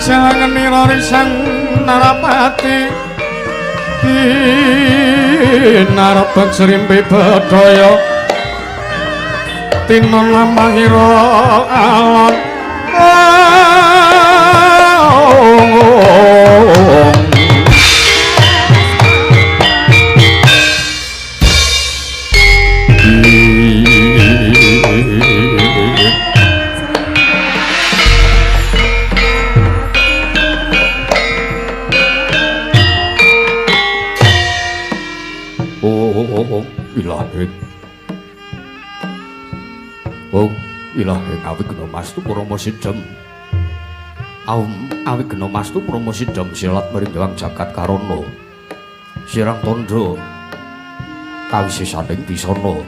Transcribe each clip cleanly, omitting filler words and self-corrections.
Jalangenira risang Narapati kinarepek srimpi bedhaya tina lamahira alon. Oh, ilahe awigna mastu parama sidhem. Awigna mastu parama sidhem silat maring jagat karana. Sirang tandha kawisisaning bisana.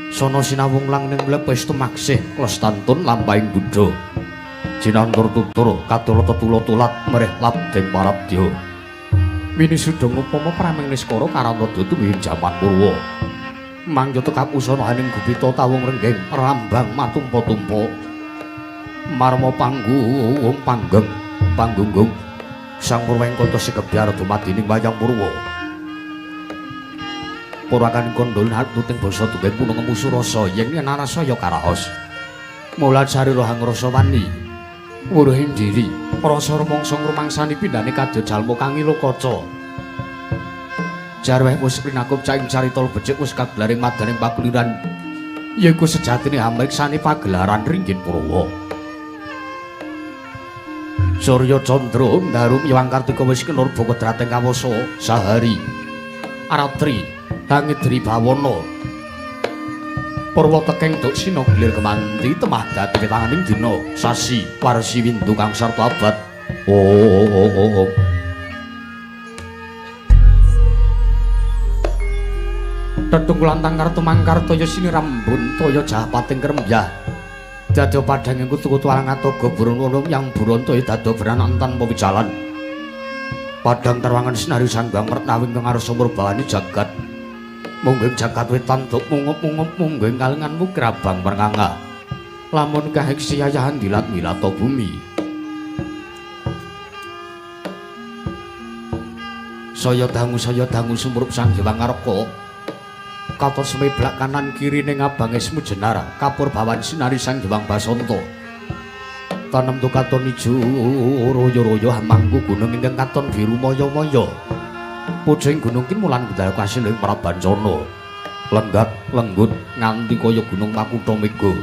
Sana sinawung lang ning mlepes tumaksih lestantun lampahing buddha. Jinantur tutur katur tetula tulat mereh labdeng parabdya. Winisudha ngupama prameng niskara karana tumiyin jaman purwa. Mangyata kapusana aning gupita tawung renggeng rambang matumpa-tumpa marma panggung panggeng panggunggung sang purwengkanta sekebyar dumadining wayang purwa purwakan kandha hatuting basa tunggeng punung ngemusu rasa yen narasaya karaos mula carira hangrasa wani wuruhing diri rasa rumangsa ngrumangsani pindhane kadya jalma kang ila kaca. Jarweh wis pinakup caing carita becik wis kagelaring madaning pakuliran yaiku sejatine hamriksani pagelaran ringgit purwa. Surya Candra ndaru miwang Kartika wis kinurba kodrating kawasa sahari aratri hangidri bawana purwa tekeng duksina gilir kemanti temah dadi petanganing dina sasi warsi windu kang sarta abad. Oh. Tetunggulan tangkar tumangkar toya sinirambun toya jahapating krembyah dadi padhanging kutu-kutu alang atoga burung yang buron toya dadi beranak tanpa wijalan padhang terwangan sinari sanggang mertawing kang arsa murbawani jagat mungging jagat wetan duk mungup-mungup mungging kalengan wukir abang mernganga lamun kaheksi ayahan dilat milata bumi saya dangu sumurup Sang Hyang Ngarka katon semeblak kanan kiri ning abange semu jenar kapur bawan sinari Sang Hyang Basanta tanem tu katon ijo royo-royo hamangku gunung ingkang katon biru maya-maya pucing gunung kimulan budaya kasil ing Prabancana lenggat lenggut nganti kaya gunung Makutha Mega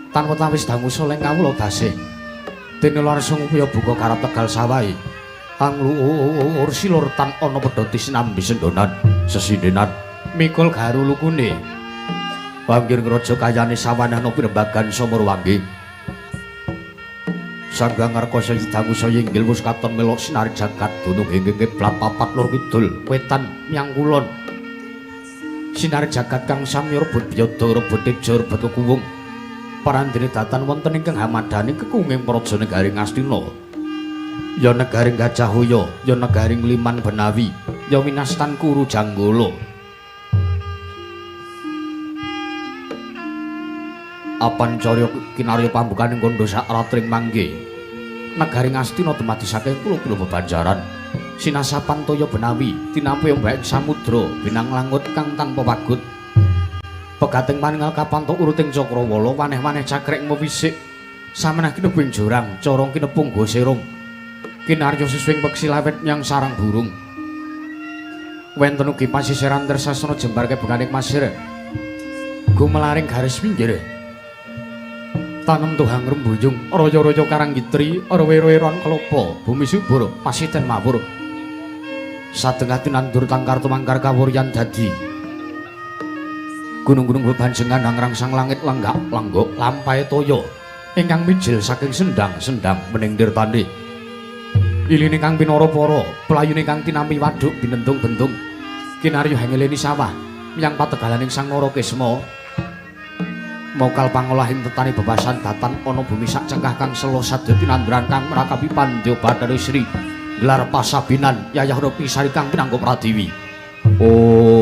tanpa tawis dangu soleng kawula dasih dene larsa ngupaya buka garap tegal sawahe anglur silur tan ana pedhoti sinambi sendonan sesindenan mikul garu lukune banggir ngraja kayane sawanah pirembagan samurwangge Sanggang Ngarka saya dangu saya inggil wis katon melok sinari jagat dunung ingkang kiblat papat lor kidul wetan miang kulon sinari jagat kang sami rebut biyada rebut teja rebut kekuwung parandene datan wonten ingkang hamadani kekunging praja negari Ngastina ya negari Gajahaya ya negari Ngliman Benawi ya winastan Kuru Janggala apan carya kinarya pambukaning kandha sak ratring mangke negari Ngastina dumadi saking pulo-pulo bebanjaran sinasapan toya Benawi tinampi ombak samudra binang langut kang tanpa pagut pegating paningal kapantuk uruting cakrawala waneh-waneh cakrek mewisik samenah kinebung jurang corong kinepung goserong kinarya susuwing peksi lawet nyang sarang burung wenten ugi pasisiran tresasana jembar kebeganing pasir gumelaring garis pinggir tanem tuhang rembuyung raya-raya karang gitri rewe-reweron kelopo bumi subur pasiten mawur sadengah tinandur tangkar tumangkar kawuryan dadi gunung-gunung bebanjengan hangrangsang langit lenggak lenggok lampahe toya ingkang mijil saking sendang-sendang mening tirtane iline kang pinara para pelayune kang tinampi waduk binentung-bentung kinarya hangeleni sawah miyang pategalaning Sang Narakesma mokal pangolahing tetane bebasan datan ana bumi sak cengkah kang sela sadya tinandran kang merakapi pandya Bathara Sri gelar pasabinan yayah rupi sari kang pinangka pradiwi. Oh.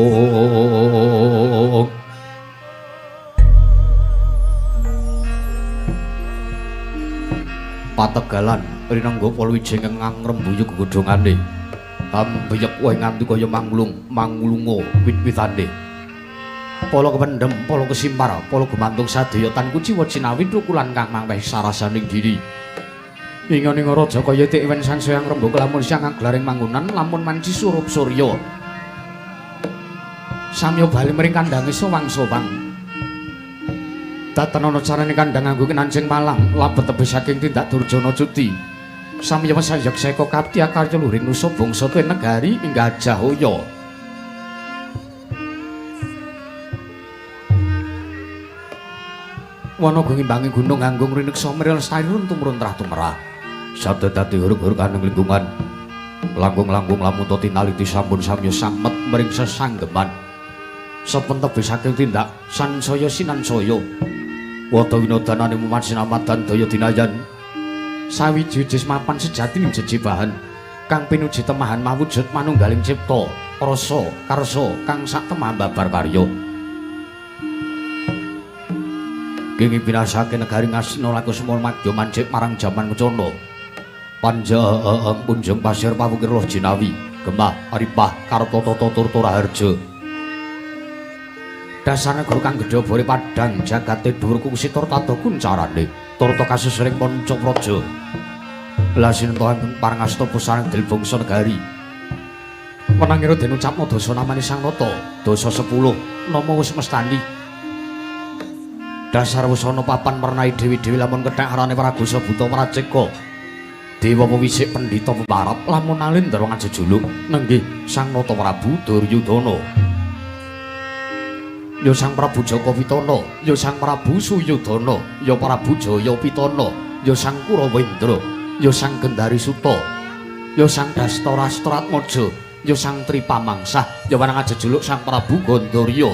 Pategalan rinengga palawija ingkang ngrembuyung gegodhongane. Ambeyek wae nganti kaya manglung, mangulunga wit-witane. Pala kependhem, pala kesimpar, pala gumantung sadaya tan kuciwa cinawi thukulan kang mangpeh sarasaning diri. Inga-inga raja kaya tik wen sansaya ngrembug lamun siang aglaring manggonan lamun manci surup surya. Samya bali mring kandange sowang-sowang. Datan ana carane kandhang nganggo kinancing malang labet tebih saking tindak Durjana Cuti. Samya wesayek seka kapti akarya luring nusa bangsa tuwin negari ing Gajah Hoya. Wana ngimbangi gunung nganggo ngrineksa mril lestari tumrun trah tumrah. Sabda dadi hurug-hurug aning lingkungan. Langkung-langkung lamun to tinaliti sampun samya samet mring sesanggeman. Sampun tebih saking tindak sansaya sinansaya. Wada winodanane muman sinamadan daya dinayan. Sawiji-wiji mapan sejati jejibahan kang pinuji temahan mawujud manunggaling cipta, rasa, karsa kang sak temahan babar karya. Kenging binasake negari Ngastina Lakusma madya mancik marang jaman Kencana. Panjang punjung pasir pawukir loh jinawi, gemah aripah karta tata turta raharja. Dasar negara kang gedhe obore padhang jagate dhuwur kungsi tur tata kuncarane, turta kasusring panca praja. Lasinta ingkang parangasta pusaring dil bangsa negari. Wenangira den ucapna dasa namane Sang Nata, dasa 10 nama wis mestani. Dasar wusana papan mernai dewi-dewi lamun kethek arane Pragosa Buta Praceka. Dewa pewisik pendhita pemarap lamun alindra ngajejuluk nenggih Sang Nata Prabu Duryudana. Ya Sang Prabu Jaka Pitana, ya Sang Prabu Suyudana, ya Prabu Jaya Pitana, ya Sang Kurawendra, ya Sang Gendari Suta, ya Sang Dastarastratmaja, ya Sang Tripamangsah, ya wenang ngajejuluk Sang Prabu Gandarya.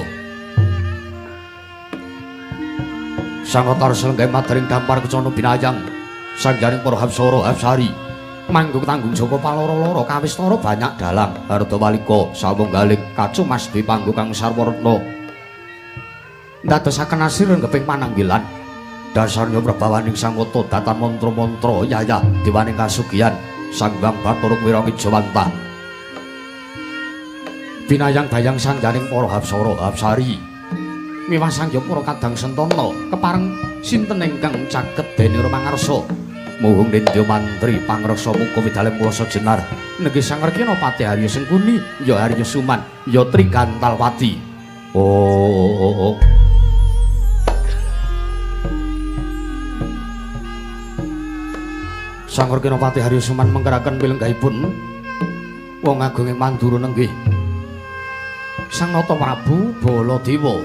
Sang Nata selenggahe madring dampar kencana binayang sanggaring para hapsara hapsari manggung tanggung jaka paloro-loro kawistara banyak dalang Hardawalika sawunggaling kacumas dwi panggo kang sarwaretna ndadosaken asir renggeping pananggilan dasarnya prabawaning Sang Nata datan mantra-mantra yayah dewaning kasugihan Sang Hyang Bathara Wirang Jawantah binayang bayang sanggaring para hapsara hapsari miwah sangya para kadang sentana kepareng sinten ingkang caket dene mangarsa muhung nindya mantri pangreksa muka widalem kuwasa jenar nenggih Sang Rekina Patih Arya Sengkuni ya Arya Suman ya Trigantalwati. Oh. Sang Rekina Patih Arya Suman mengkeraken pilenggahipun wong agung ing Mandura nenggih Sang Nata Prabu Baladewa.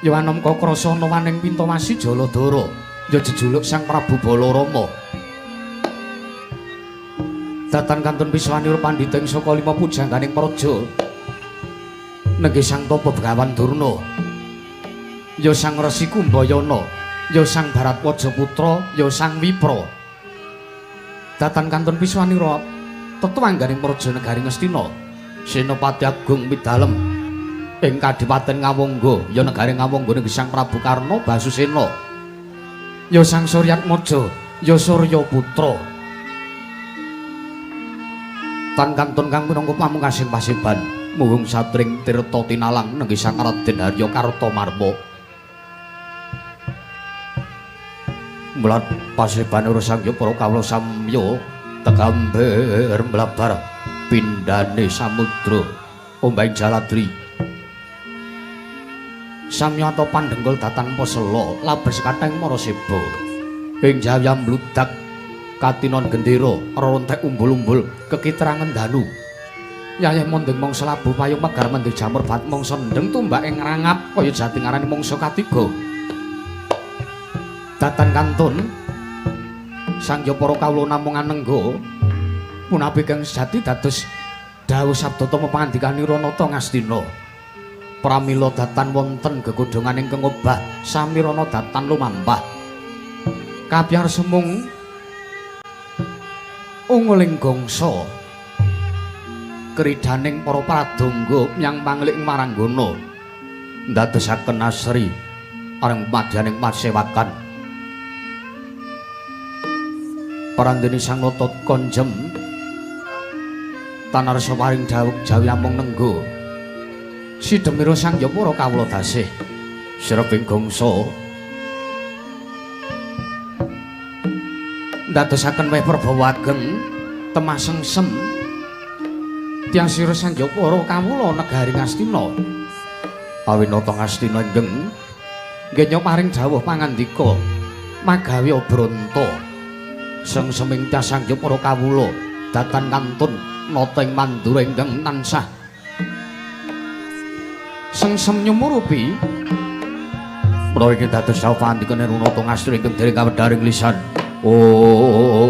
Ya anom kakrasa nawaning Pintawasi Jaladara ya jejuluk Sang Prabu Balarama. Datan kantun piswanira pandhita ing saka lima pujangganing praja nenggih Sang Tapa Begawan Durna, ya Sang Resi Kumbayana, ya Sang Baratwaja Putra, ya Sang Wipra. Datan kantun piswanira tetuwangganing praja negari Ngastina Senopati Agung Midalem ing Kadipaten Ngawangga, ya negari Ngawangga nenggih Sang Prabu Karna Basusena, ya Sang Suryatmaja, ya Surya Putra. Tan kantun kang minangka pamungkasing paseban muhung satring tirta tinalang nenggih Sang Raden Harya Kartamarma. Mula paseban ora sangya para kawula samya tegamber mlabar pindhane samudra ombahing jaladri. Samya pandhenggul datan pasela labes katheng maraseba ing jayam bludak katinon gendera rontek umbul-umbul kekitrangan danu yayah mondeng mangsa labuh payung megar mendhe jamur bat mangsa ndeng tumbake ngrangap kaya jati ngarani mangsa katiga. Datan kantun sangya para kawula namung anengga punapi kang sejati dados dawuh sabda tama pangandikanira Nata Ngastina. Pramila datan wonten gegodhongan ingkang obah samirana datan lumampah kapyar semung unguling gangsa kridaning para pradangga nyang panglik maranggana ndadosaken asri areng madyaning pasewakan. Parandene Sang Nata konjem tanarsa paring dawuh jawi amung nenggo. Sidemira Sang Yapara kawula dasih sreping gangsa ndadosaken weh prabawa ageng temah sengsem tiyang sira Sang Yapara kawula negari Ngastina. Awinata Ngastina ingkang nggenya paring dawuh pangandika magawe obranta sengseming Sang Yapara kawula datan kantun nata ing mandura ingkang tansah sengsem nyumurupi. Menawi iki dados dawuh pangandika Nata Ngastina ingkang dereng kawedharing lisan. Oh.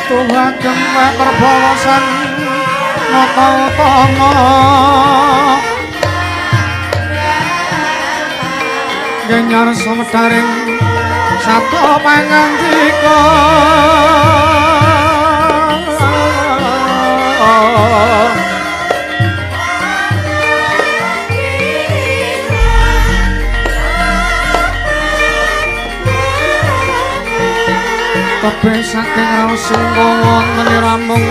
Tuhagem perbawa sang nata utama genyar sumedharing sabda pangandika. Tebih saking raos sungkawa wonten ramung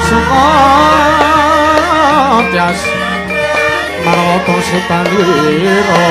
suka tias marwata sutalira.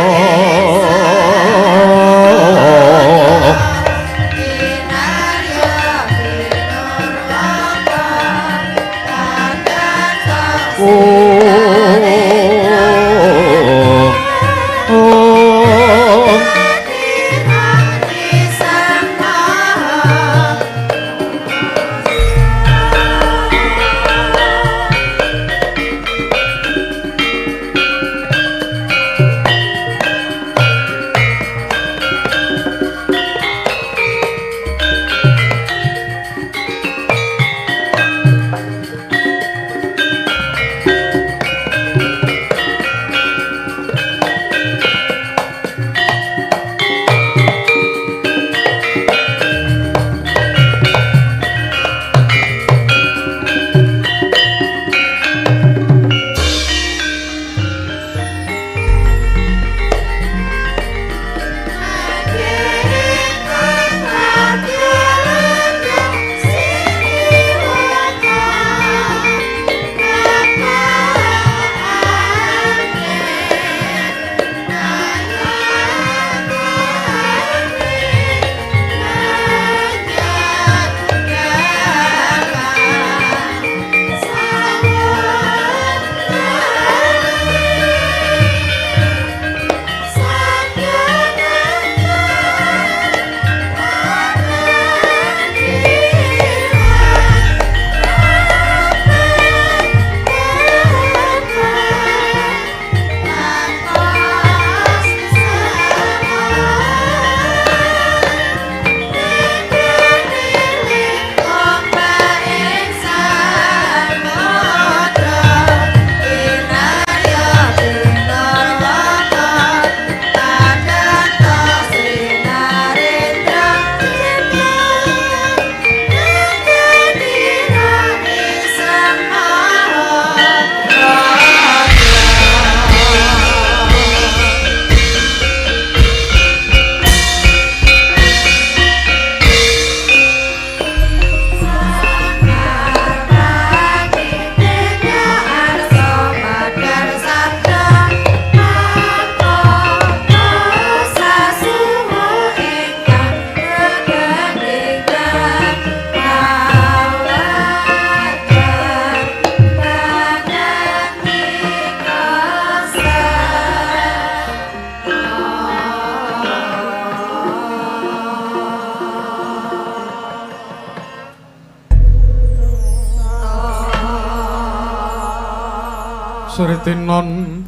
Suritinon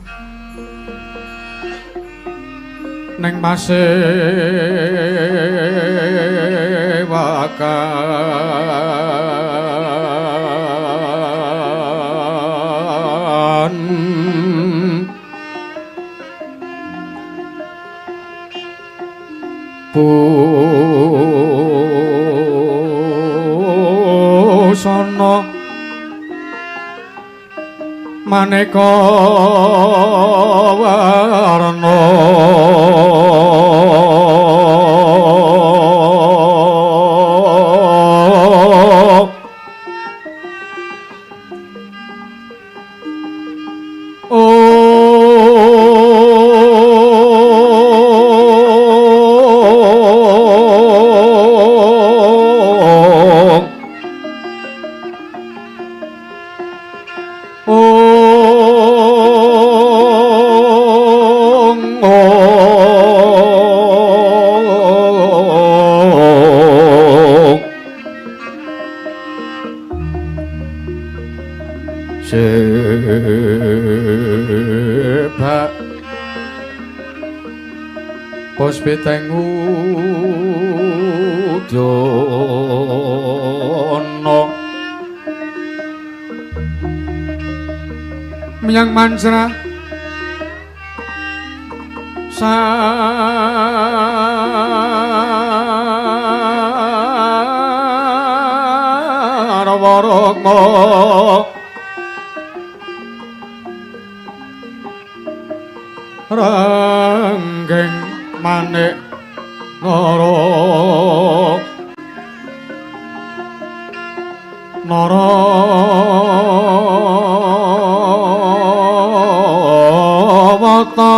neng pasewakan busana maneka warna Sebak puspiteng udana menyang manjra sarwa rukma ranggeng manik nara nara wata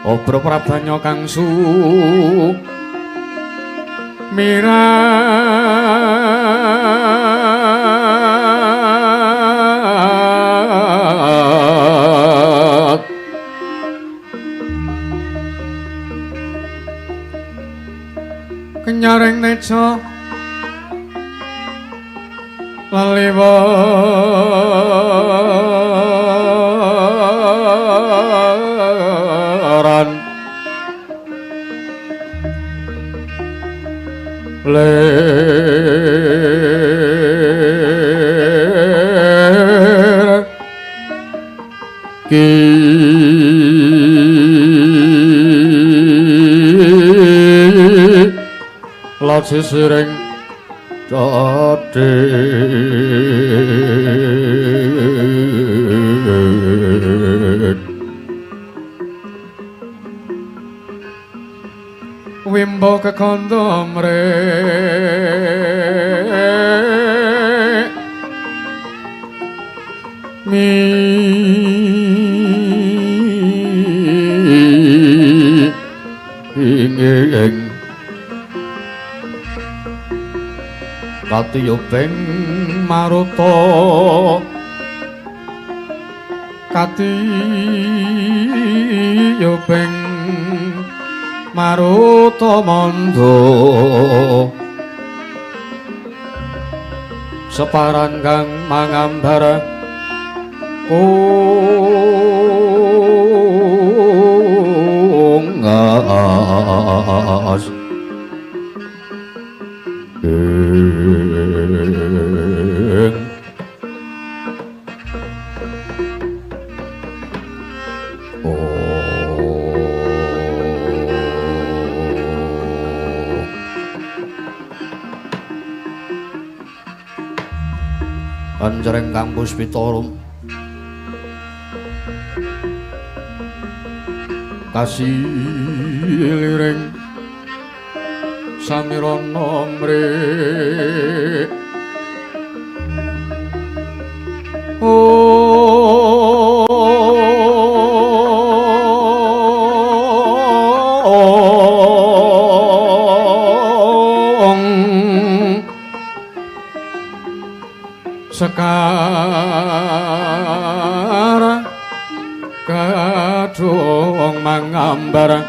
Obro prabanya kang su mirat kenyaring neca leliweran lir ki lajisiring dadi wimbo kekandha mrek mi ing katiyuping maruta katiyuping maruta mandha separan kang mangambar kungas Anjreng kang puspita kasiliring samirana mrik ong sekar mangambar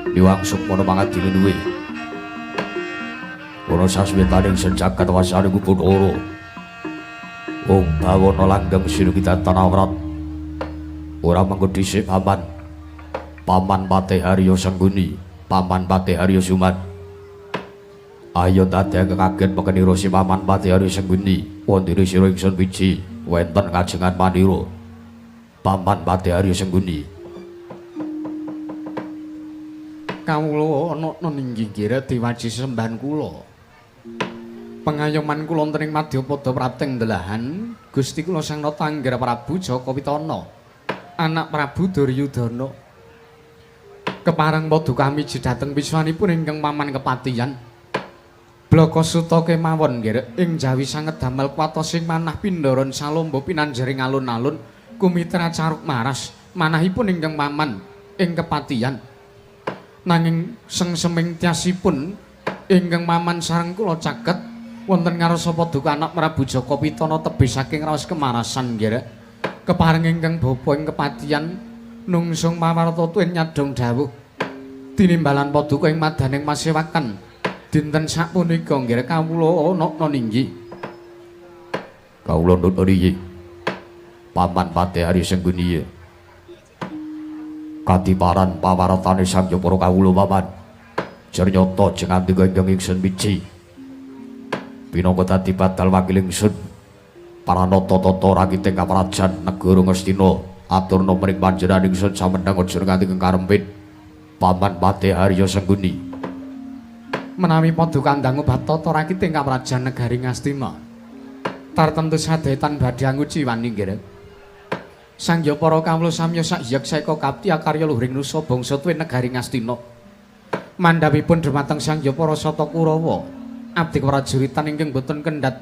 Diwang sukmono mangadili duwe ana sasmitaning sejagat wasane Bathara. Wong bawana langgeng sira tanawrat. Ora mengko dhisik paman. Paman Patih Harya Sengguni, Paman Patih Harya Suman. Ayo dadekake kaget mekenira si Paman Patih Harya Sengguni, wondene sira ingsun wiji wenten kajengan manira. Paman Patih Harya Sengguni. Kawula ana ninggi ngira diwaji sembahan kula. Pengayoman kula wonten ing Madyapada prapting delahan Gusti kula Sang Nata Angger Prabu Jaka Pitana, anak Prabu Duryudana. Kepareng paduka miji dhateng wiswanipun ingkang paman kepatihan. Blaka suta kemawon nggih ing jawi sanget damel kuwatosing manah pindharan salomba pinanjering alun-alun kumitra caruk maras manahipun ingkang paman ing kepatihan. Nanging sengseming tyasipun ingkang paman sareng kula caket wonten ngarsa paduka anak Prabu Jaka Pitana tebih saking raos kemarasan nggih. Kepareng ingkang bapa ing kepatihan nungsung pawarta tuwin nyadhong dawuh tinimbalan paduka ing madaning masewakan dinten sapunika nggih kawula ana ninggi. Kawula nut niki Paman Patih Harya Sengguni kadiparan pawartane Sang Hyang para kawula paman. Jernyata jengandika ingkang ingsun miji pinangka dadi badal wakil ingsun paranata tata rakiting kaprajan negara Ngastina aturna mring panjenengan ingsun samendhang aja nganti karempit Paman Patih Harya Sengguni. Menawi paduka ndangu bab tata rakiting kaprajan negari Ngastina tartemtu sadetan badhe anguciwani nggih. Sang Hyang para kawula samya sahyek saeka kapti akarya luhuring nusa bangsa tuwin negari Ngastina. Mandhapipun dhumateng Sang Hyang para Sata Kurawa abdi prajuritan ingkang boten kendhat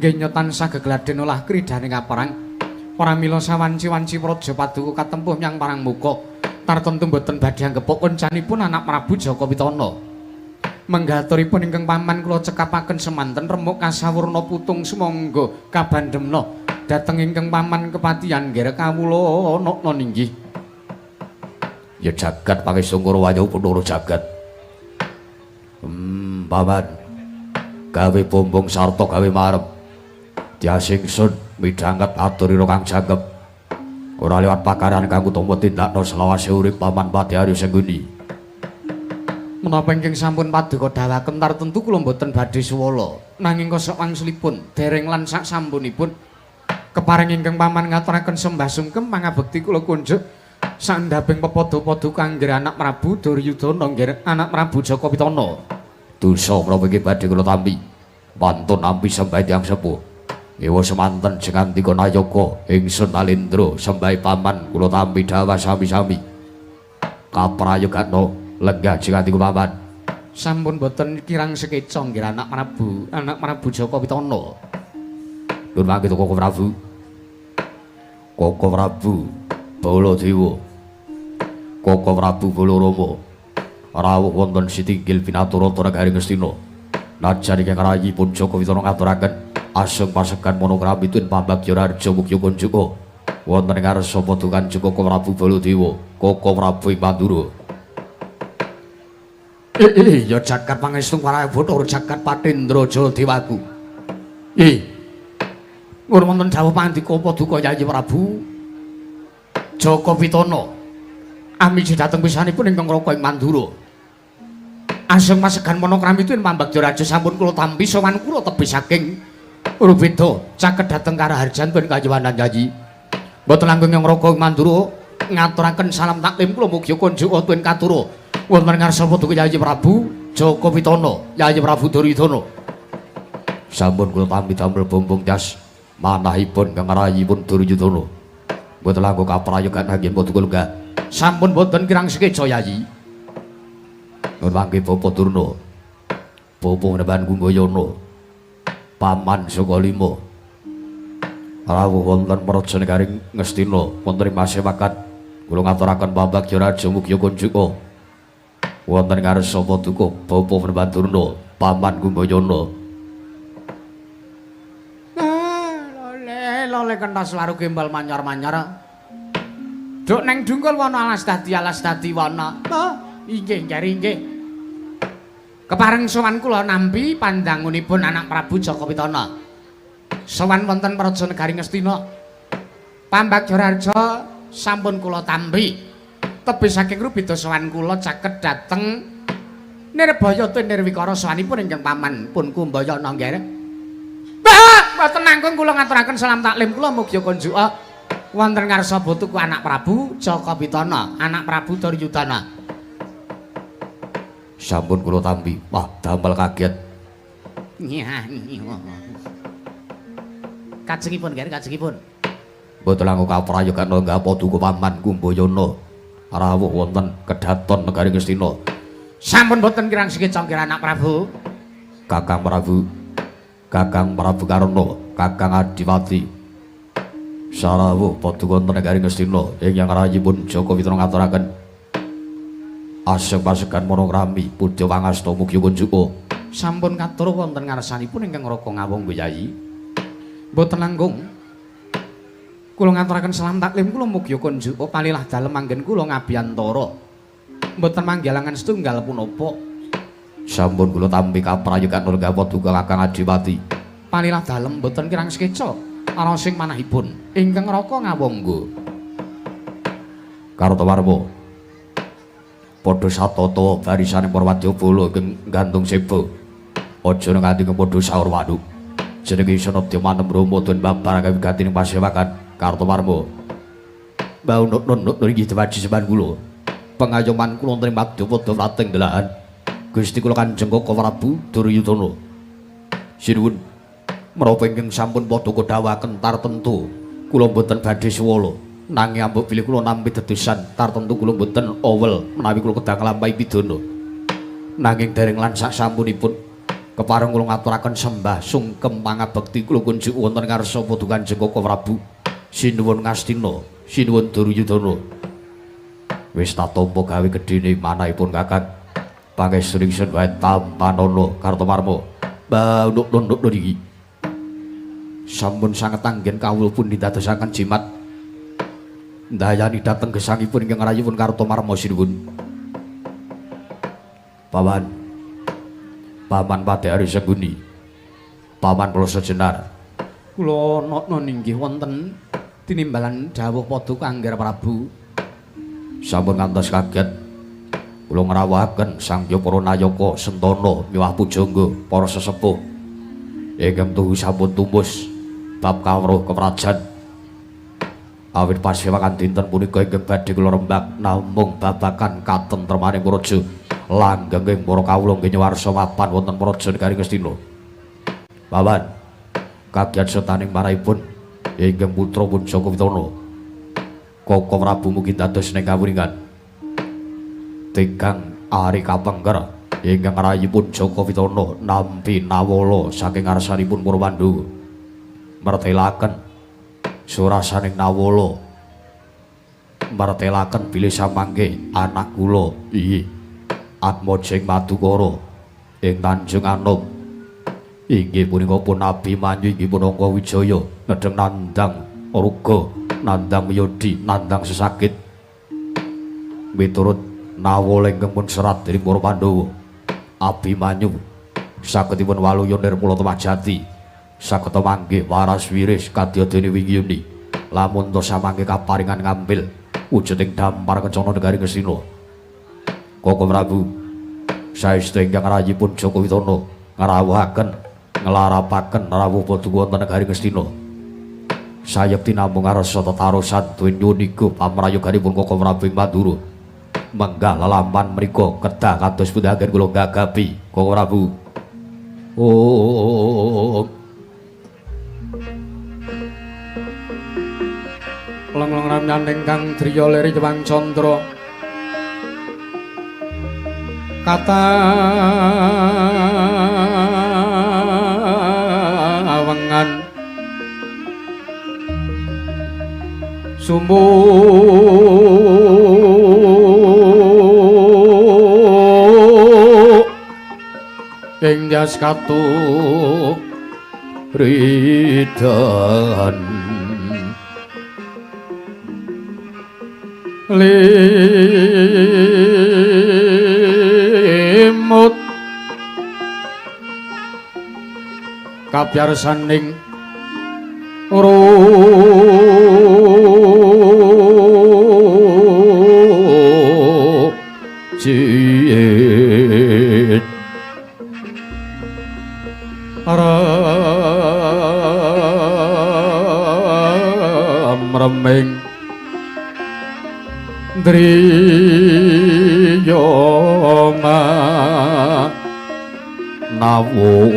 nggenya tansah gegladen olah kridhaning kaperang. Pramila sawanci-wanci praja paduka katempuh menyang parang muka tartemtu boten badhe anggepuk koncanipun anak Prabu Jaka Pitana. Menggaturipun ingkang paman kula cekapaken semanten remuk kasawurna putung sumangga kabandemna dhateng ingkang paman kepatihan nggih kawula ana ninggih. Ya jagat pangestu Kurawa Bathara jagat. Paman gawe bombong sarta gawe marem. Tias ingsun midhanget aturira kang jangkep. Ora liwat pakaran kang utama tindakna selawase urip Paman Patih Harya Sengguni. Menapa ingkang sampun paduka dawuhaken tartemtu kula mboten badhe suwala. Nanging kosok wangsulipun dereng lan sak sampunipun kepareng ingkang paman ngaturaken sembah sungkem pangabekti kula kunjuk sandhaping pepadha-padha kangge anak Prabu Duryudana nggih anak Prabu Jaka Pitana. Dosa menapa iki badhe kula tampi. Pantun nampi sembah tiyang sepuh. Ewa semanten jengandika nayaka ingsun Alendra sembah paman kula tampi dawuh sami-sami. Kaprayogana lenggah jengandika paman. Sampun boten kirang sekeca nggih anak Prabu Jaka Pitana. Nuwun mangke Koko Prabu. Koko Prabu Baladewa. Koko Prabu Balarama. Rawuh wonten sitinggil pinaturata negari Ngastina. Najan ingkang rayi pun Jaka Pitana ngaturaken asung pasegan monokrami tuwin pambagya raharja mugya kunjuka. Wonten ing ngarsa paduka Koko Prabu Baladewa, Koko Prabu ing Mandura. Ya jagat pangestu para Bathara jagat Patendra Jaladewaku. Ngur wonten dawuh pandika paduka Yayi Prabu Jaka Pitana amiji dhateng pisanipun ingkang Raka ing Mandura. Asung pasegan monokrami tuwin pambagya raja sampun kula tampi sowan kula tebih saking Rubeda caket dhateng karaharjan tuwin kayuwanan Yayi. Mboten langkung ing Raka ing Mandura ngaturaken salam taklim kula mugi kunjuk tuwin katura. Wonten ngarsa paduka Yayi Prabu Jaka Pitana, Yayi Prabu Duryudana. Sampun kula tampi damel bombong jas manahipun kang rayipun Duryudana. Mboten langkung kaprayogan anggen paduka lenggah. Sampun boten kirang sekeca Yayi. Nuwun mangke Bapa Durna. Bapa Menemban Kumbayana. Paman Sukalima rawuh wonten Praja Negari Ngastina wonten ing pasewakan. Kula ngaturaken pambagya raja mugi kunjuka wonten ngarsa paduka Bapa Prabandurna Paman Kumbayana. Lole lole kentas laru gembal manyar-manyar. Duk neng dungkul wana alas dadi wana. Oh, inggih nggih inggih. Kepareng sowan kula nampi pandangunipun anak Prabu Jaka Pitana. Sowan wonten Praja Negari Ngastina. Pambagya raja sampun kula tampi. Tebih saking rubeda sowan kula caket dhateng Nirbaya Nirwikara sowanipun ingkang paman pun Kumbayana nggih. Mbah, mboten langkung kula ngaturaken salam taklim kula mugi kunjuka wonten ngarsa putuku anak Prabu Jaka Pitana, anak Prabu Duryudana. Sampun kula tampi. Wah, damel kaget. Kajengipun nggih, kajengipun. Mboten langkung kaprayogan lenggah paduka Paman Kumbayana rawuh wonten kedhaton negari Ngastina. Sampun boten kirang sekeca nggih anak Prabu. Kakang Prabu, Kakang Prabu Karna, Kakang Adipati. Sarawuh paduka wonten negari Ngastina ingkang rayipun Jaka Pitana ngaturaken aseg-asegan manangrami pudya pangasta mugi kunjuka. Sampun katur wonten ngarsanipun ingkang Raka Ngawangga Yayi. Mboten langkung kula ngaturaken salam taklim kula mugi kunjuka palilah dalem anggen kula ngabiyantara. Mboten manggilangan setunggal punapa. Sampun kula tampi kaprayogan lenggah paduka Kakang Adipati. Palilah dalem mboten kirang sekeca arosing manahipun ingkang Raka Ngawangga. Kartawarma padha satata barisane para wadyabala ingkang gantung seba. Aja nganti padha saur waduk. Jenenge Sanadya manem Rama den babar kawigatining pasewakan Kartawarma. Mbah unuk-unuk inggih dewaji sembahan kula. Pengayoman kula wonten ing Madyapada Wrateng Delahan. Gusti kula Kanjeng Kaka Prabu Duryudana. Sinuwun menapa ingkang sampun padha kudhawuhaken tartemtu kula mboten badhe suwala. Nanging ambek bilih kula nampi dedusan tartemtu kula mboten owel menawi kula kedah nglampahi pidana. Nanging dereng lan sak sampunipun kepareng kula ngaturaken sembah sungkem pangabekti kula kunjuk wonten ngarsa paduka Kanjeng Kaka Prabu. Sinuwun Ngastina, sinuwun Duryudana. Wis tak tampa gawe gedhene manahipun Kakang. Pangestu ingsun wae tampanana Kartamarma. Mbah unuk-unuk niki. Sampun sanget anggen kawula pun didadosaken jimat. Ndayani dhateng gesangipun ingkang rayipun Kartamarma sinuwun. Paman. Paman Padhari Sengguni. Paman Plasa Jenar. Kula nokna ninggih wonten tinimbalan dawuh paduka Angger Prabu. Sampun ngantos kaget. Kula ngrawuhaken Sang Hyang para nayaka Sentana miwah pujangga para sesepuh ingkang tuhu sampun tumus bab kawruh keprajan. Awit pasewakan dinten punika ingkang badhe kula rembag namung babagan katentremaning praja langgenging para kawula nggih nyuwarsa mapan wonten praja negari Ngastina. Paman kagiat setaning marahipun ingkang putra pun Jaka Pitana. Kaka Prabu mugi dados ning kawuningan. Tigang ari kapengker ingkang rayipun Jaka Pitana nampi nawala saking ngarsanipun para Pandhawa. Mertelaken surasaning nawala. Mertelaken bilih samangke anak kula inggih Atmaja ing Madukara ing Tanjung Anom. Inggih punika pun Abimanyu inggih punangka Wijaya nedheng nandang ruga, nandang wiyodi, nandang sesakit. Miturut nawala ingkang pun serat dening para Pandhawa, Abimanyu sagedipun waluya nirmula temah jati, saged manggih waras wiris kadya dene wingi. Lamun ta samangke kaparingan ngambil wujuding dampar kencana negari Ngastina. Kaka Prabu saestu ingkang rayipun Jaka Pitana ngrawuhaken nglarapaken rawuh paduka wonten negari Ngastina. Sayekti namung ngarsa tetarosan donya niku pamrayoganipun Kaka Prabu ing Mandura. Menggah lelampahan mriku kedah kados pundi anggen kula gagapi Kaka Prabu. Oh. Lengleng ramyaning kang driya lir Hyang Candra. Kata Kayangan sumuk ing jas katuk ridan limut kabyarsaning rujit remeng driya nawung.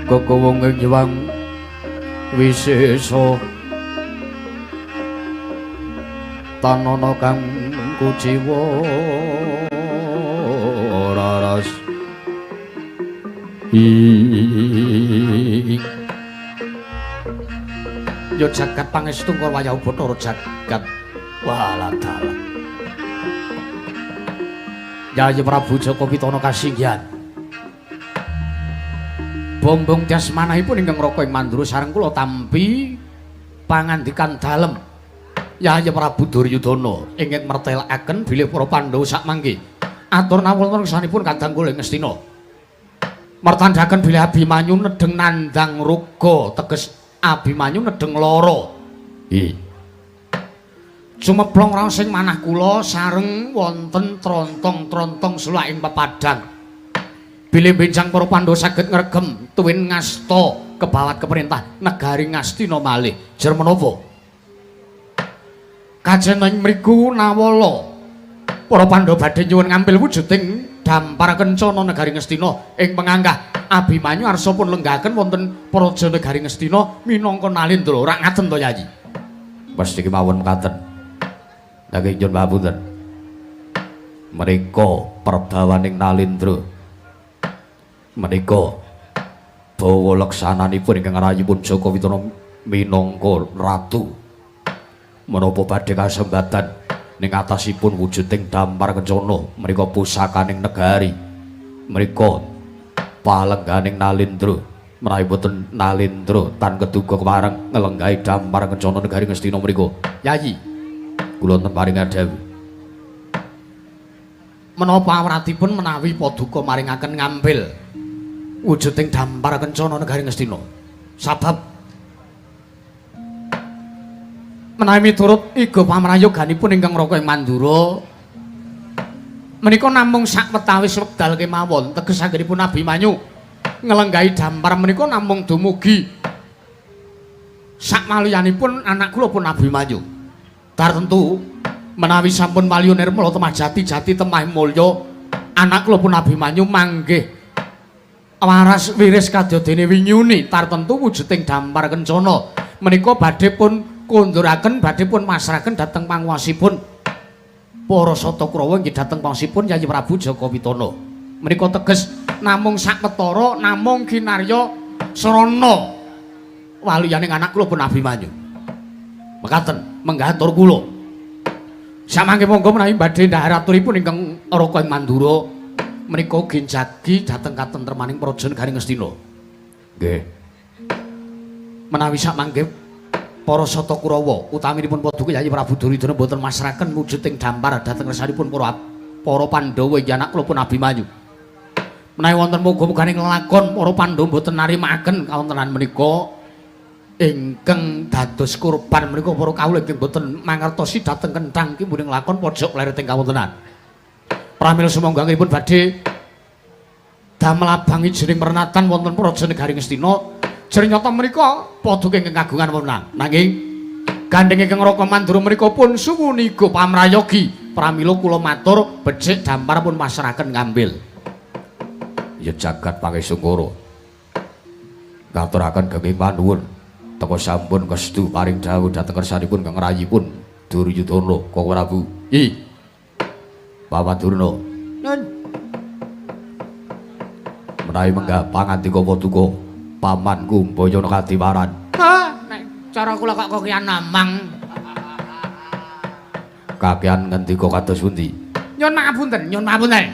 Kekowong ing Hyang Wisesa tanana kang kuciwa raras ing ya jagat pangestu wayah Bathara jagat waladala. Yayi Prabu Jaka Pitana kasinggihan. Bombong tias manahipun ingkang raka ing Mandura sareng kula tampi pangandikan dalem Yayi Prabu Duryudana ingkang mertelakaken bilih para Pandhawa sakmangke atur nawala ngersanipun kadang kula ing Ngastina. Mertandhaken bilih Abimanyu nedheng nandhang ruga teges Abimanyu nedheng lara. Sumeplong raos ing manah kula sareng wonten trontong-trontong sulak ing pepadang. Bilih benjang para Pandhawa saged ngregem tuwin ngasta kebawat keperintah negari Ngastina malih. Jer menapa? Kajen ing mriku nawala para Pandhawa badhe nyuwun ngambil wujuding dampar kencana negari Ngastina ing penganggah Abimanyu arsa pun lenggahaken wonten praja negari Ngastina minangka Nalendra. Ora ngaten to, Yayi? Mesti kemawon mekaten. Nanging nyuwun pangapunten. Menika perbawaning Nalendra. Menika bawa leksananipun ingkang rayipun Jaka Pitana minangka ratu. Menapa badhe kasembatan ning atasipun wujuding dampar kencana menika pusakaning negari. Menika palengganing Nalendra. Menawi boten Nalendra tan keduga kepareng nglenggahi dampar kencana negari Ngastina mriku. Yayi, kula wonten paringan dawuh. Menapa awratipun menawi paduka maringaken ngambil wujuding dampar kencana negari Ngastina? Sabab menawi miturut iga pamrayoganipun ingkang raka ing Mandura menika namung sakwetawis wekdal kemawon teges anggenipun Abimanyu nglenggahi dampar menika namung dumugi sakmaliyanipun anak kula pun Abimanyu. Tartentu menawi sampun waliya nirmala temah jati-jati temah mulya anak kula pun Abimanyu manggih waras wiris kadya dene winyuni. Tartentu wujuding dampar kencana menika badhe pun konduraken, badhe pun masrahaken dhateng panguwasipun para Sata Kurawa inggih dhateng panguwasipun Yayi Prabu Jaka Pitana. Menika teges namung sakwetara namung kinarya srana waliyaning anak kula pun Abimanyu. Mekaten menggah atur kula. Samangke monggo menawi badhe ndhahar aturipun ingkang raka ing Mandura menika ugi njagi dhateng katentremaning praja negari Ngastina. Nggih. Menawi samangke para Sata Kurawa utaminipun paduka Yayi Prabu Duryudana boten masrahaken wujuding dampar dhateng ngersanipun para Pandhawa inggih anak kula pun Abimanyu. Menawi wonten muga-muganing lelakon para Pandhawa boten narimakaken kawontenan menika ingkang dados korban menika para kawula ingkang boten mangertosi dhateng kenthang kimbuning lakon pojok lereting kawontenan. Pramila sumangga anggenipun badhe damel abang ijening pernatan wonten praja negari Ngastina. Jrenyata menika paduka ingkang kagungan wenang. Nanging gandheng ingkang raka Mandura menika pun suwuniga pamrayogi. Pramila kula matur becik dampar pun masrahaken ngambil. Ya jagat pangesungkara. Ngaturaken genging panuwun. Teka sampun kestu paring dawuh dhateng kersanipun kang rayipun Duryudana Koko Prabu. I. Paman Durna. Nun. Menawi menggah pangandika paduka pamanku Mbayana Kadiwaran. Ha, nek cara kula kok kokian namang. Kakean ngendika kados pundi? Nyun mapunten, nyun mapunten.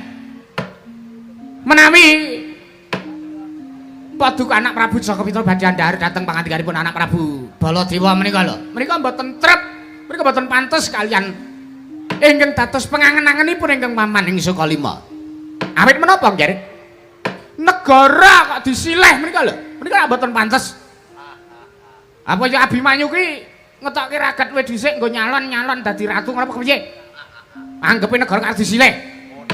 Menawi paduka anak Prabu Jaka Witra badhe andhar dhateng pangandikanipun anak Prabu Baladewa menika lho. Menika mboten trep, menika mboten pantes kalian ingkang dados pengangen-angenipun ingkang paman ing Sukalima. Awit menapa, Nggih? Negara kok disileh menika lho. Menika mboten pantes. Apa ya Abimanyu ki ngetokke ragat kowe dhisik nggo nyalon-nyalon dadi ratu ngono apa kepiye? Anggepe negara kok disileh.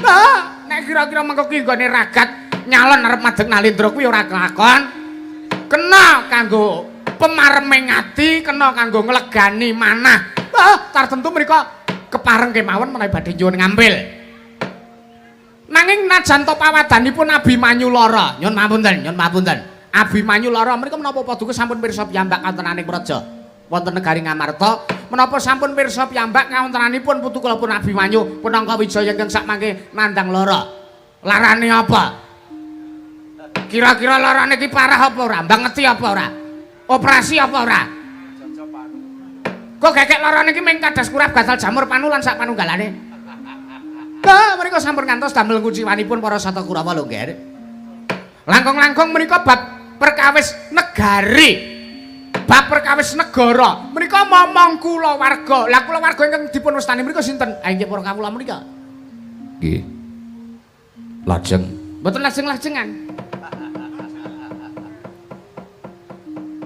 Hah, nek kira-kira mengko ki nggone ragat nyalon arep madeg Nalendra kuwi ora kelakon. Kena kanggo pemareming ati, kena kanggo nglegani manah. Hah, tartemtu mriko kepareng kemawon menawi badhe nyuwun ngampil. Nanging najan to pawadanipun Abimanyu lara, nyun mapunten, nyun mapunten. Abimanyu lara menika menapa paduka sampun pirsa piyambak kawontenaning praja wonten negari Ngamarta, menapa sampun pirsa piyambak kawontenanipun putu kula pun Abimanyu Punangka Wijaya ingkang sakmangke nandhang lara. Larane apa? Kira-kira larane iki parah apa ora? Mbangeti apa ora? Operasi apa ora? Kok gekek larane iki mung kadas kurap gatal jamur panu lan sak panunggalane. Lah menika sampun ngantos damel kuciwanipun para Sata Kurawa lho, Nggih. Langkung-langkung menika bab perkawis negari. Bab perkawis negara. Menika momong kulawarga. Lah kulawarga ingkang dipun wastani menika sinten? Ha inggih para kawula menika. Nggih. Lajeng mboten lajeng-lajengan.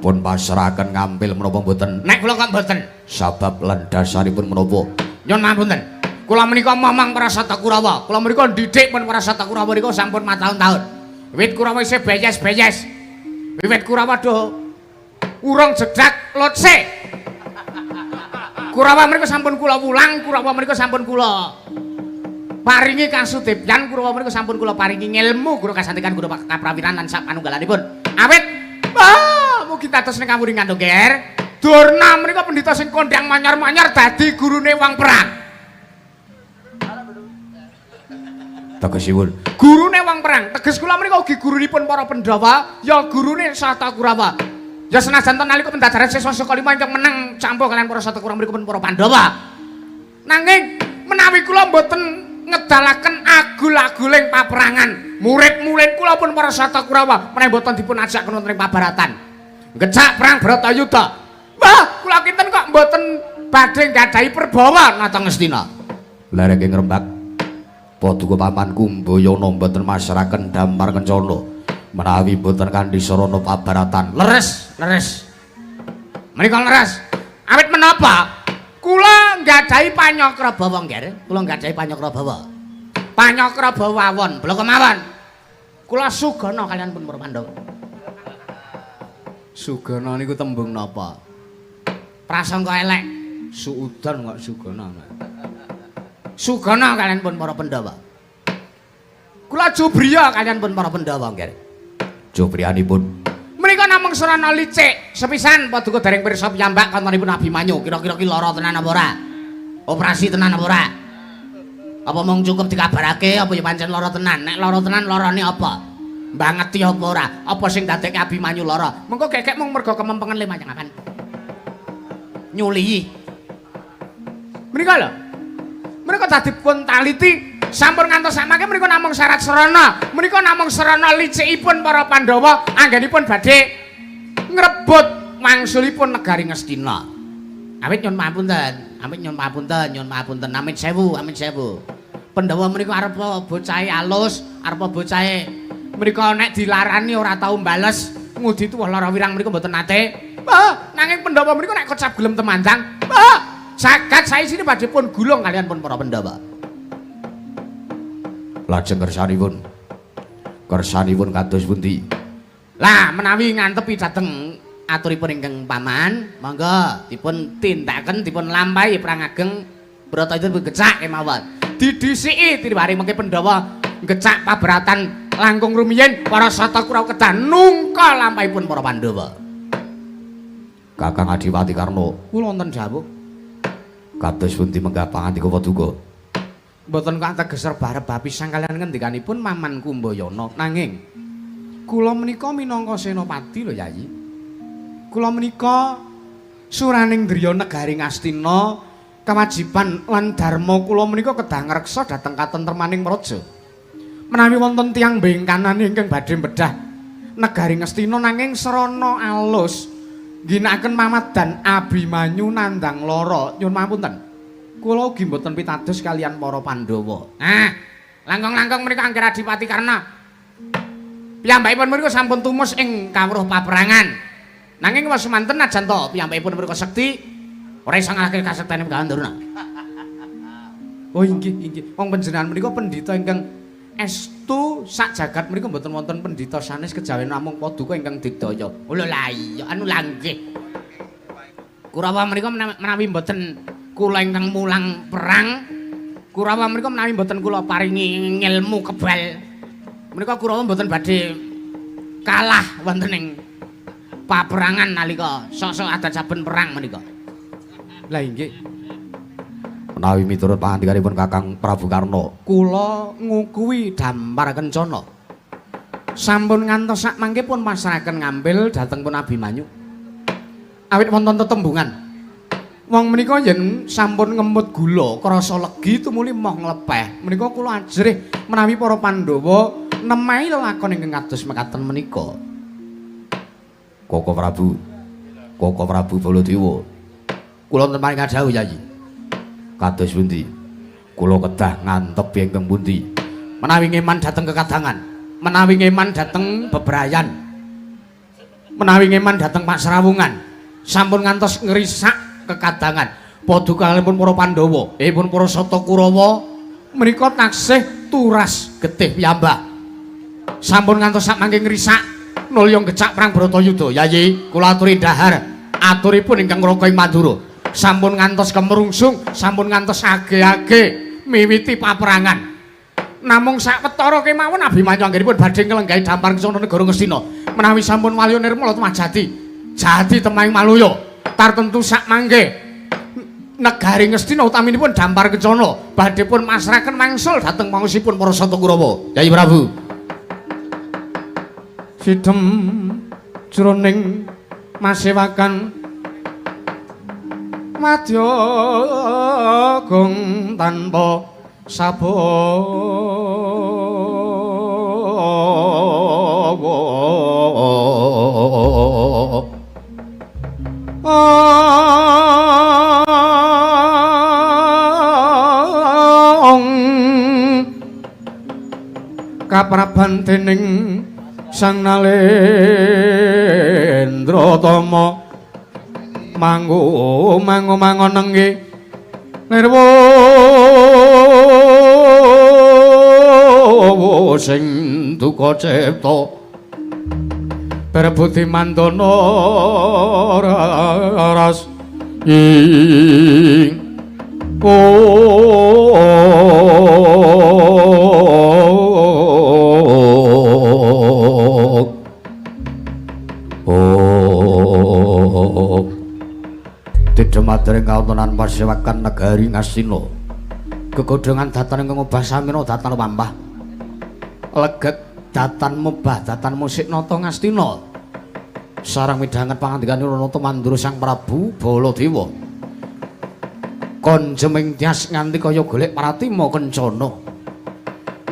Pun pasrahaken ngampil menapa mboten? Nek kula kok mboten. Sabab lan dasaripun menapa? Nyun mapunten. Kula menika momong para Sata Kurawa. Kula menika ndidik pun para Sata Kurawa menika sampun mataun-taun. Wiwit Kurawa isih beyes-beyes. Wiwit Kurawa do urung jedak lotse. Kurawa menika sampun kula wulang, Kurawa menika sampun kula paringi kasudepyan, Kurawa menika sampun kula paringi ngelmu guru kasantikan guru kaprawiran lan sak panunggalanipun. Awit mugi dados ning kawuringan to, Ger. Durna menika pendhita sing kondhang manyor-manyor dadi gurune wong perang. Tegesipun gurune wong perang. Teges kula menika ugi gurunipun para Pandhawa, ya gurune Sata Kurawa. Ya senajan to nalika pendadaran siswa Sukalima ingkang menang campuh kalian para Sata Kurawa mriku pun para Pandhawa. Nanging menawi kula mboten ngedalaken agul-aguling paperangan, murid-murid kula pun para Sata Kurawa menawi mboten dipun ajak wonten ing pabaratan. Ngecak perang Bratayuda. Wah, kula kinten kok mboten badhe nggadahi perbawa nata Ngastina. Lereke ngrembak. Paduka pamanku Mbayana mboten masrahaken damar kencana menawi mboten kanthi sarana pabaratan. Leres, leres. Menika leres. Awit menapa? Kula nggadahi panyakrabawa, Nggih. Kula nggadahi panyakrabawa. Panyakrabawa wawon, bloko mawon. Kula sugana kalian pun para Pandhawa. Sugana niku tembung napa? Prasangka elek. Suudon kok sugana. Sugana kalian pun para Pandhawa. Kula jubriya kalian pun para Pandhawa, Nggih. Jubriyanipun menika namung sarana licik. Sepisan paduka dereng pirsa piyambak kantonipun Abimanyu. Kira-kira ki lara tenan apa ora? Operasi tenan apa ora? Apa mung cukup dikabarake apa ya pancen lara tenan? Nek lara tenan larane apa? Mbangeti apa ora? Apa sing dadekke Abimanyu lara? Mengko gekek mung mergo kemempengen le manyangakan. Nyulihi. Menika lho. Menika dadi pun taliti sampun ngantos samangke menika namung syarat sarana. Menika namung sarana licikipun para Pandhawa anggenipun badhe ngrebut wangsulipun negari Ngastina. Awit nyun pamunten, amit nyun pamunten, nyun pamunten, amit sewu, amit sewu. Pandhawa menika arep bocahe alus, arep bocahe menika nek dilarani ora tau bales, ngudi tuwa lara wirang menika mboten nate. Wah, nanging Pandhawa menika nek kocap gelem temandang, wah, jagat saisine badhe pun gulung kalian pun para Pandhawa. Lajeng kersanipun. Kersanipun kados pundi? Lah menawi ngantepi dhateng aturipun ingkang paman, monggo dipun tindakaken, dipun lampahi perang ageng Bratayuda dipun gecak kemawon. Didhisiki tiwari mengke Pandhawa gecak pabaratan langkung rumiyin para Sata Kurawa kedah nungka lampahipun para Pandhawa. Kakang Adipati Karna, kula wonten dawuh. Kados pundi menggah pangandika paduka? Mboten kateges rebah-rebah pisan kalian ngendikanipun Maman Kumbayana. Nanging kula menika minangka senopati lho Yayi. Kula menika suraning driya negari Ngastina, kewajiban lan dharma kula menika kedah ngreksa dhateng katentremaning praja. Menawi wonten tiyang bengkanan ingkang badhe bedah negari Ngastina nanging srana alus ngginakaken mamadan Abimanyu nandang lara, nyuwun pangapunten. Kula ugi mboten pitados kalian para Pandhawa. Ah, langkung-langkung menika Angger Adipati Karna. Piyambakipun menika sampun tumus ing kawruh paperangan. Nanging wis semanten najan to piyambakipun menika sekti ora iso ngalahke kasektene Begawan Durna. Oh inggih, inggih. Wong panjenengan menika pendhita ingkang estu sak jagat menika mboten wonten pendhita sanes kejawen namung paduka ingkang digdaya. Lho lah iya, anu lah nggih. Kurawa menika menawi mboten kula ingkang mulang perang, Kurawa menika menawi mboten kula paringi ngilmu kebal, menika Kurawa mboten badhe kalah wonten ing paperangan nalika sok-sok adat saben perang menika. Lah inggih. Menawi miturut pangandikanipun Kakang Prabu Karna, kula ngukuhi dampar kencana. Sampun ngantos sak mangke pun pasrahaken ngambil dhateng pun Abimanyu. Awit wonten tetembungan. Wong menika yen sampun ngemut gula krasa legi tumuli moh nglepeh. Menika kula ajrih menawi para Pandhawa nemahi lelakon ingkang kados mekaten menika. Koko Prabu, Koko Prabu Baladewa, kula wonten paring dawuh Yayi. Kados pundi? Kula kedah ngantep ingkang pundi? Menawi ngeman dhateng kekadangan, menawi ngeman dhateng bebrayan, menawi ngeman dhateng pasrawungan, sampun ngantos ngrisak kekadangan. Paduka kalanipun para Pandhawa, ipun para Sata Kurawa menika taksih turas getih piyambak. Sampun ngantos sak mangke ngrisak nulya gecak perang Bratayuda. Yayi, kula aturi dhahar aturipun ingkang ngraka ing Mandura. Sampun ngantos kemrungsung, sampun ngantos age-age miwiti paperangan. Namung sawetara kemawon Abimanyu anggenipun badhe nglenggahi dampar kencana negara Ngastina. Menawi sampun walya nirmala tumajati, jati temahing maluya. Tartemtu sak mangke negari Ngastina utaminipun dampar kencana badhe pun masrahaken mangsul dhateng pangusipun para Sata Kurawa. Yayi Prabu. Sidem jroning masewakan madya gong tanpa sabawa. Kapraban dening Sang Nalendra Tama manggo mango mangon nengge nirwa sing duka cipta berbudi mandana ras ing Tidhemadring kawontenan pasewakan negari Ngastina. Gegodhongan datan ingkang obah samina datan pampah. Legeg datan mubah datan musik nata Ngastina. Sareng midhanget pangandikane Nata Mandura Sang Prabu Baladewa. Konjeming tyas nganti kaya golek pratima kencana.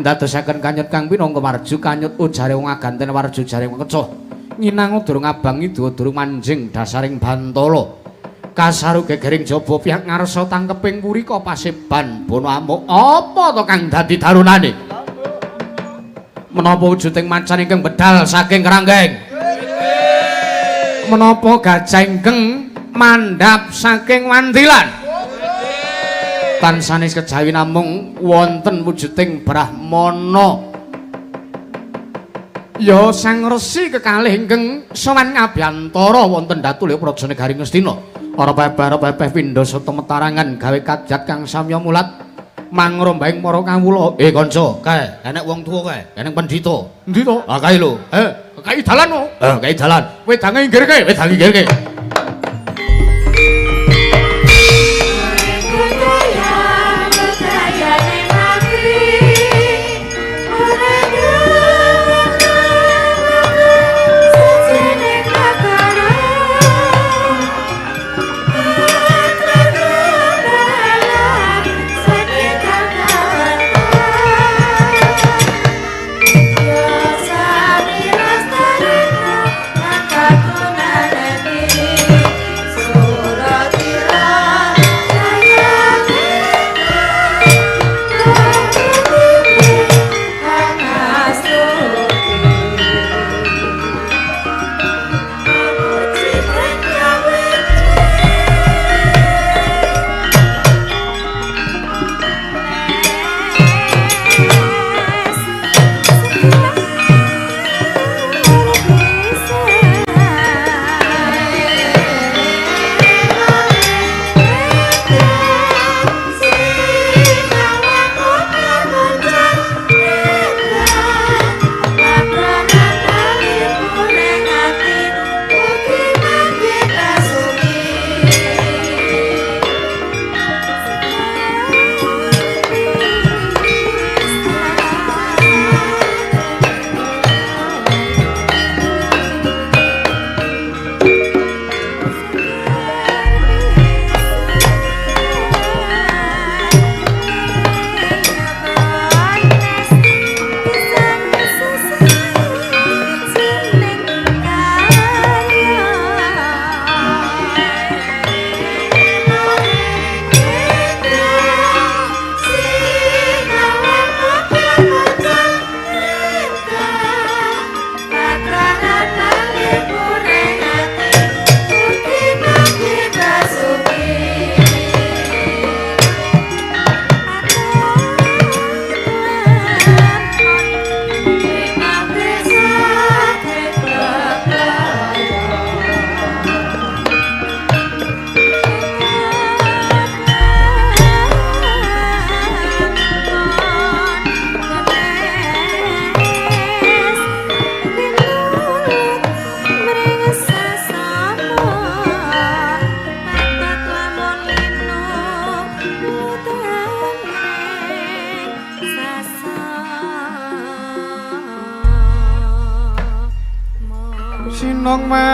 Ndadosaken kanyut kang pinangka warju kanyut ujare wong aganten warju jare wong kecoh. Nyinango durung abang idu durung manjing dasaring bantala. Kasaru gegering jaba pihak ngarsa tangkeping purika paseban bono amuk. Apa to kang dadi darunane? Menapa wujuding macan ingkang bedal saking keranggeng? Menapa gajah ingkang mandhap saking wandilan? Tansanes kejawi namung wonten wujuding brahmana. Ya Sang Resi kekalih ingkang sowan ngabiyantara wonten datulya praja negari Ngastina. Ora pepeh pindha sata metarangan gawe kajat kang samya mulat. Mangrombaing para kawula. Kanca, kae enek wong tuwa kae, enek pendhita. Endi to? Ah kae lho. Kae dalan no. Kae dalan. Wedange inggir kae, wedange inggir kae. Sinong mati,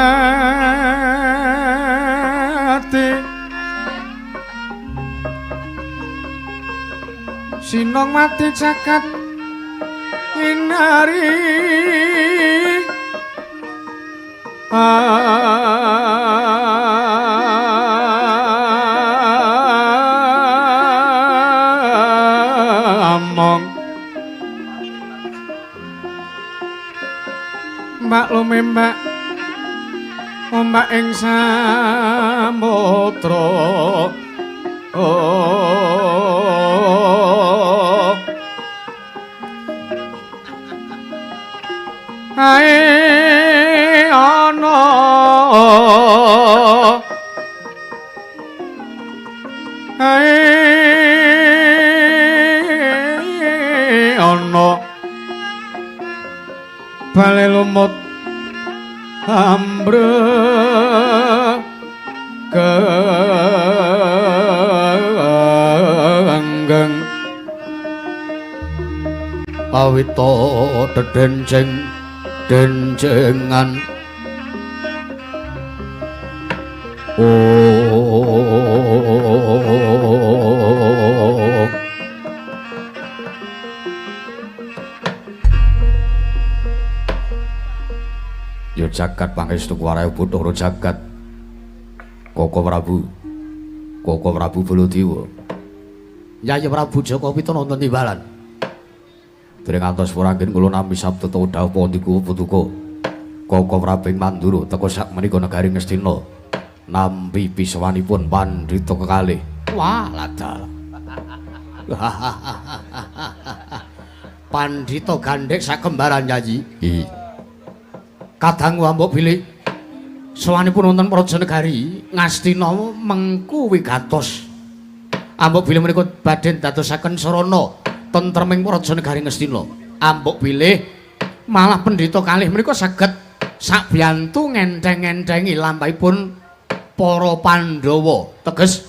sinong mati jagat inari among mbak lumembak ombak ing samudra. Oh ae ana ae ana bale lumut ambre genggeng pawita dedenceng dencengan. Oh ya jagat pangestu waraya Bathara jagat Koko Prabu, Koko Prabu Baladewa, Yayi Prabu Jaka Pitana wonten timbalan. Dereng ngantos puranggen kula nampi sabda utawa dhawuh pandiku putuka. Koko Prabu ing Mandura teka sak menika negari Ngastina nampi pisawanipun pandhita kekalih. Wah, ladal. Pandhita gandhek sakembaran Yayi. Kadang wambok bilih sowanipun wonten praja negari Ngastina mengku wigatos Ambok bilih menika badhe dadosaken sarana tentreming praja negari Ngastina. Ambok bilih malah pendhita kalih menika saged sakbiyantu ngentheng-ngenthengi lampahipun para Pandhawa. Teges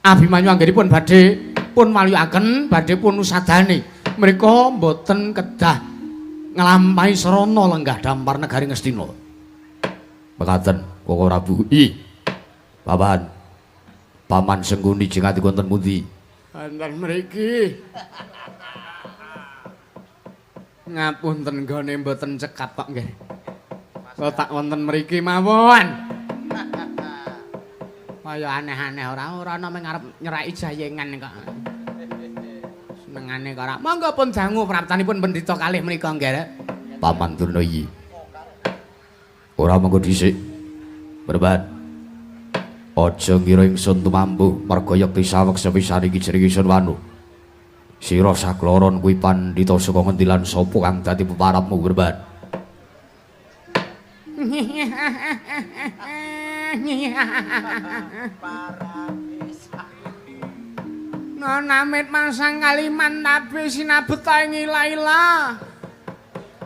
Abimanyu anggenipun badhe pun waluyaken, badhe pun usadani. Menika mboten kedah nglampahi sarana lenggah dampar negari Ngastina. Mekaten Koko Prabu. Ih. Paman. Paman Sengkuni jeng ati wonten pundi? Wonten mriki. Ngapunten nggone mboten cekap kok nggih. Kok tak wonten mriki mawon. Kaya aneh-aneh ora ana mung arep nyeraki jayengan kok. Senengane kok ora. Monggo pun dangu praptanipun pendhita kalih menika nggih. Paman Durna iki. Ora mengko dhisik. Berban. Aja ngira ingsun tumampu merga yekti saweg sepisan iki jeneng ingsun wanu. Sira sakloron kuwi pandhita saka ngendi lan sapa kang dadi peparapmu Berban? Nonamit masang kaliman tabe sinabeta ing ila-ila.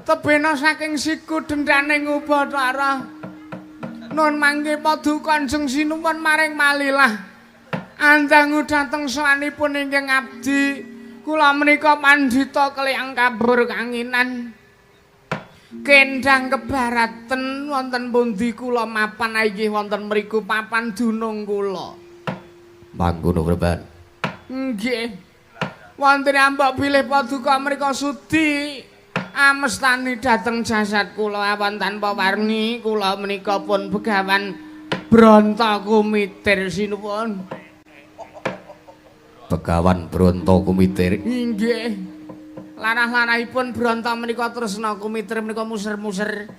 Tebena saking siku dendane Ubathara. Nun mangke paduka Kanjeng Sinuwun maring malilah. Andangu dhateng sowanipun ingkang abdi. Kula menika pandhita keliyang kabur kanginan. Kendang kebaraten wonten pundi kula mapan inggih wonten mriku papan dunung kula. Mangkono Berban. Nggih. Wonten ambok bilih paduka mrika sudi amestani dhateng jasad kula awan tanpa warni kula menika pun Begawan Bronto Kumitir sinuwun. Begawan Bronto Kumitir. Inggih. Lanah-lanahipun Bronto menika tresna kumitir menika muser-muser.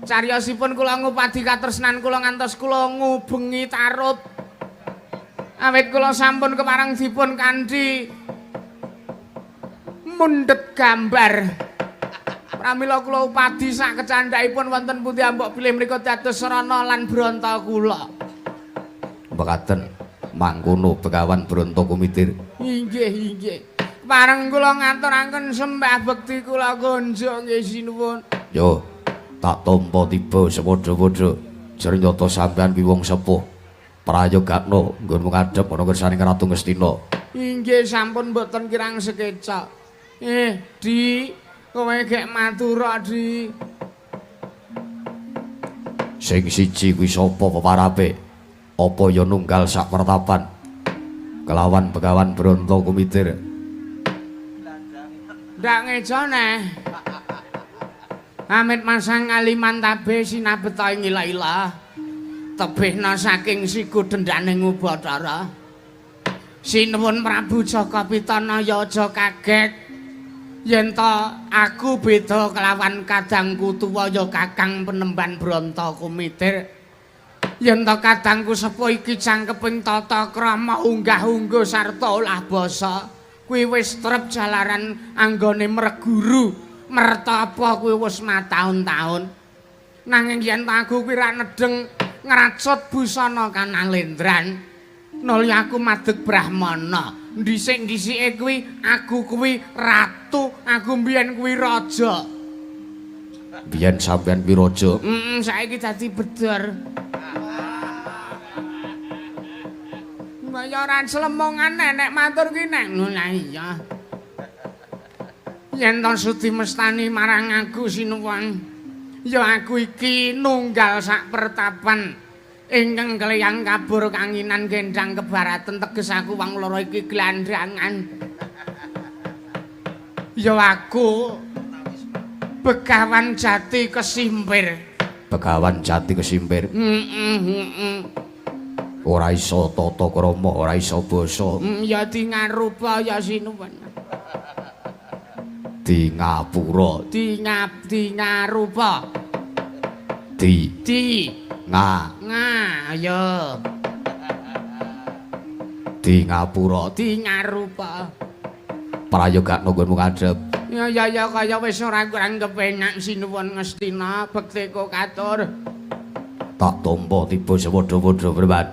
Cariyosipun kula ngupadi katresnan kula ngantos kula ngubengi tarub. Awit kula sampun kepareng dipun kanthi mundhet gambar. Pramila kula upadi sak kecandhakipun wonten pundi ambok bilih menika dados sarana lan bronto kula. Mekaten mangkono Begawan Bronto Kumitir. Inggih, inggih. Pareng kula ngaturaken sembah bekti kula kunjuk nggih sinuwun. Yo, tak tampa tiba sepadha-padha. Jare nyata sampean kuwi wong sepuh. Prayogakno nggonmu ngadhep ana kersane Ratu Ngastina. Inggih sampun mboten kirang sekeca. Di, kowe gek matur Di. Sing siji kuwi sapa peparape? Apa ya nunggal sak pertapan kelawan Begawan Bronto Kumitir? Ndak ngejo neh. Amit masang kaliman tabe sinabeta ing ila-ila. Tebihna saking siku dendane Ubathara. Sinuwun Prabu Jaka Pitana ya aja kaget. Yen to aku beda kelawan kadangku tuwa ya Kakang Penemban Bronto Kumitir. Yen to kadangku sepuh iki cangkeping tata krama unggah-ungguh sarta olah basa. Kuwi wis trep jalaran anggone merguru, mertapa kuwi wis mataun-taun. Nanging yen aku kuwi ra nedeng ngracut busana kanalendran, nuli aku madeg brahmana. Dhisik-dhisike kuwi aku kuwi ratu, aku mbiyen kuwi raja. Biyen sampean kuwi raja? Heeh, saiki dadi bedor. Ya ora slemongan nek matur ki nek lha iya. Yen to sudi mestani marang aku sinuwun, ya aku iki nunggal sak pertapan ingkang kleyang kabur kanginan gendang kebaraten teges aku wong loro iki glandhangan. Ya aku Begawan Jati Kesimpir. Begawan Jati Kesimpir. Heeh, heeh. Ora iso tata krama, ora iso basa. Ya di ngarupa ya sinuwun. Di ngapura. Di ngap di ngarupa. Di di nga nga ya. Di ngapura. Di ngarupa. Prayogakno nggonmu ngadhep. Ya ya ya kaya wis ora kurang kepenak sinuwun Ngastina bektiku katur. Tak tampa tiba sepadha-padha Berban.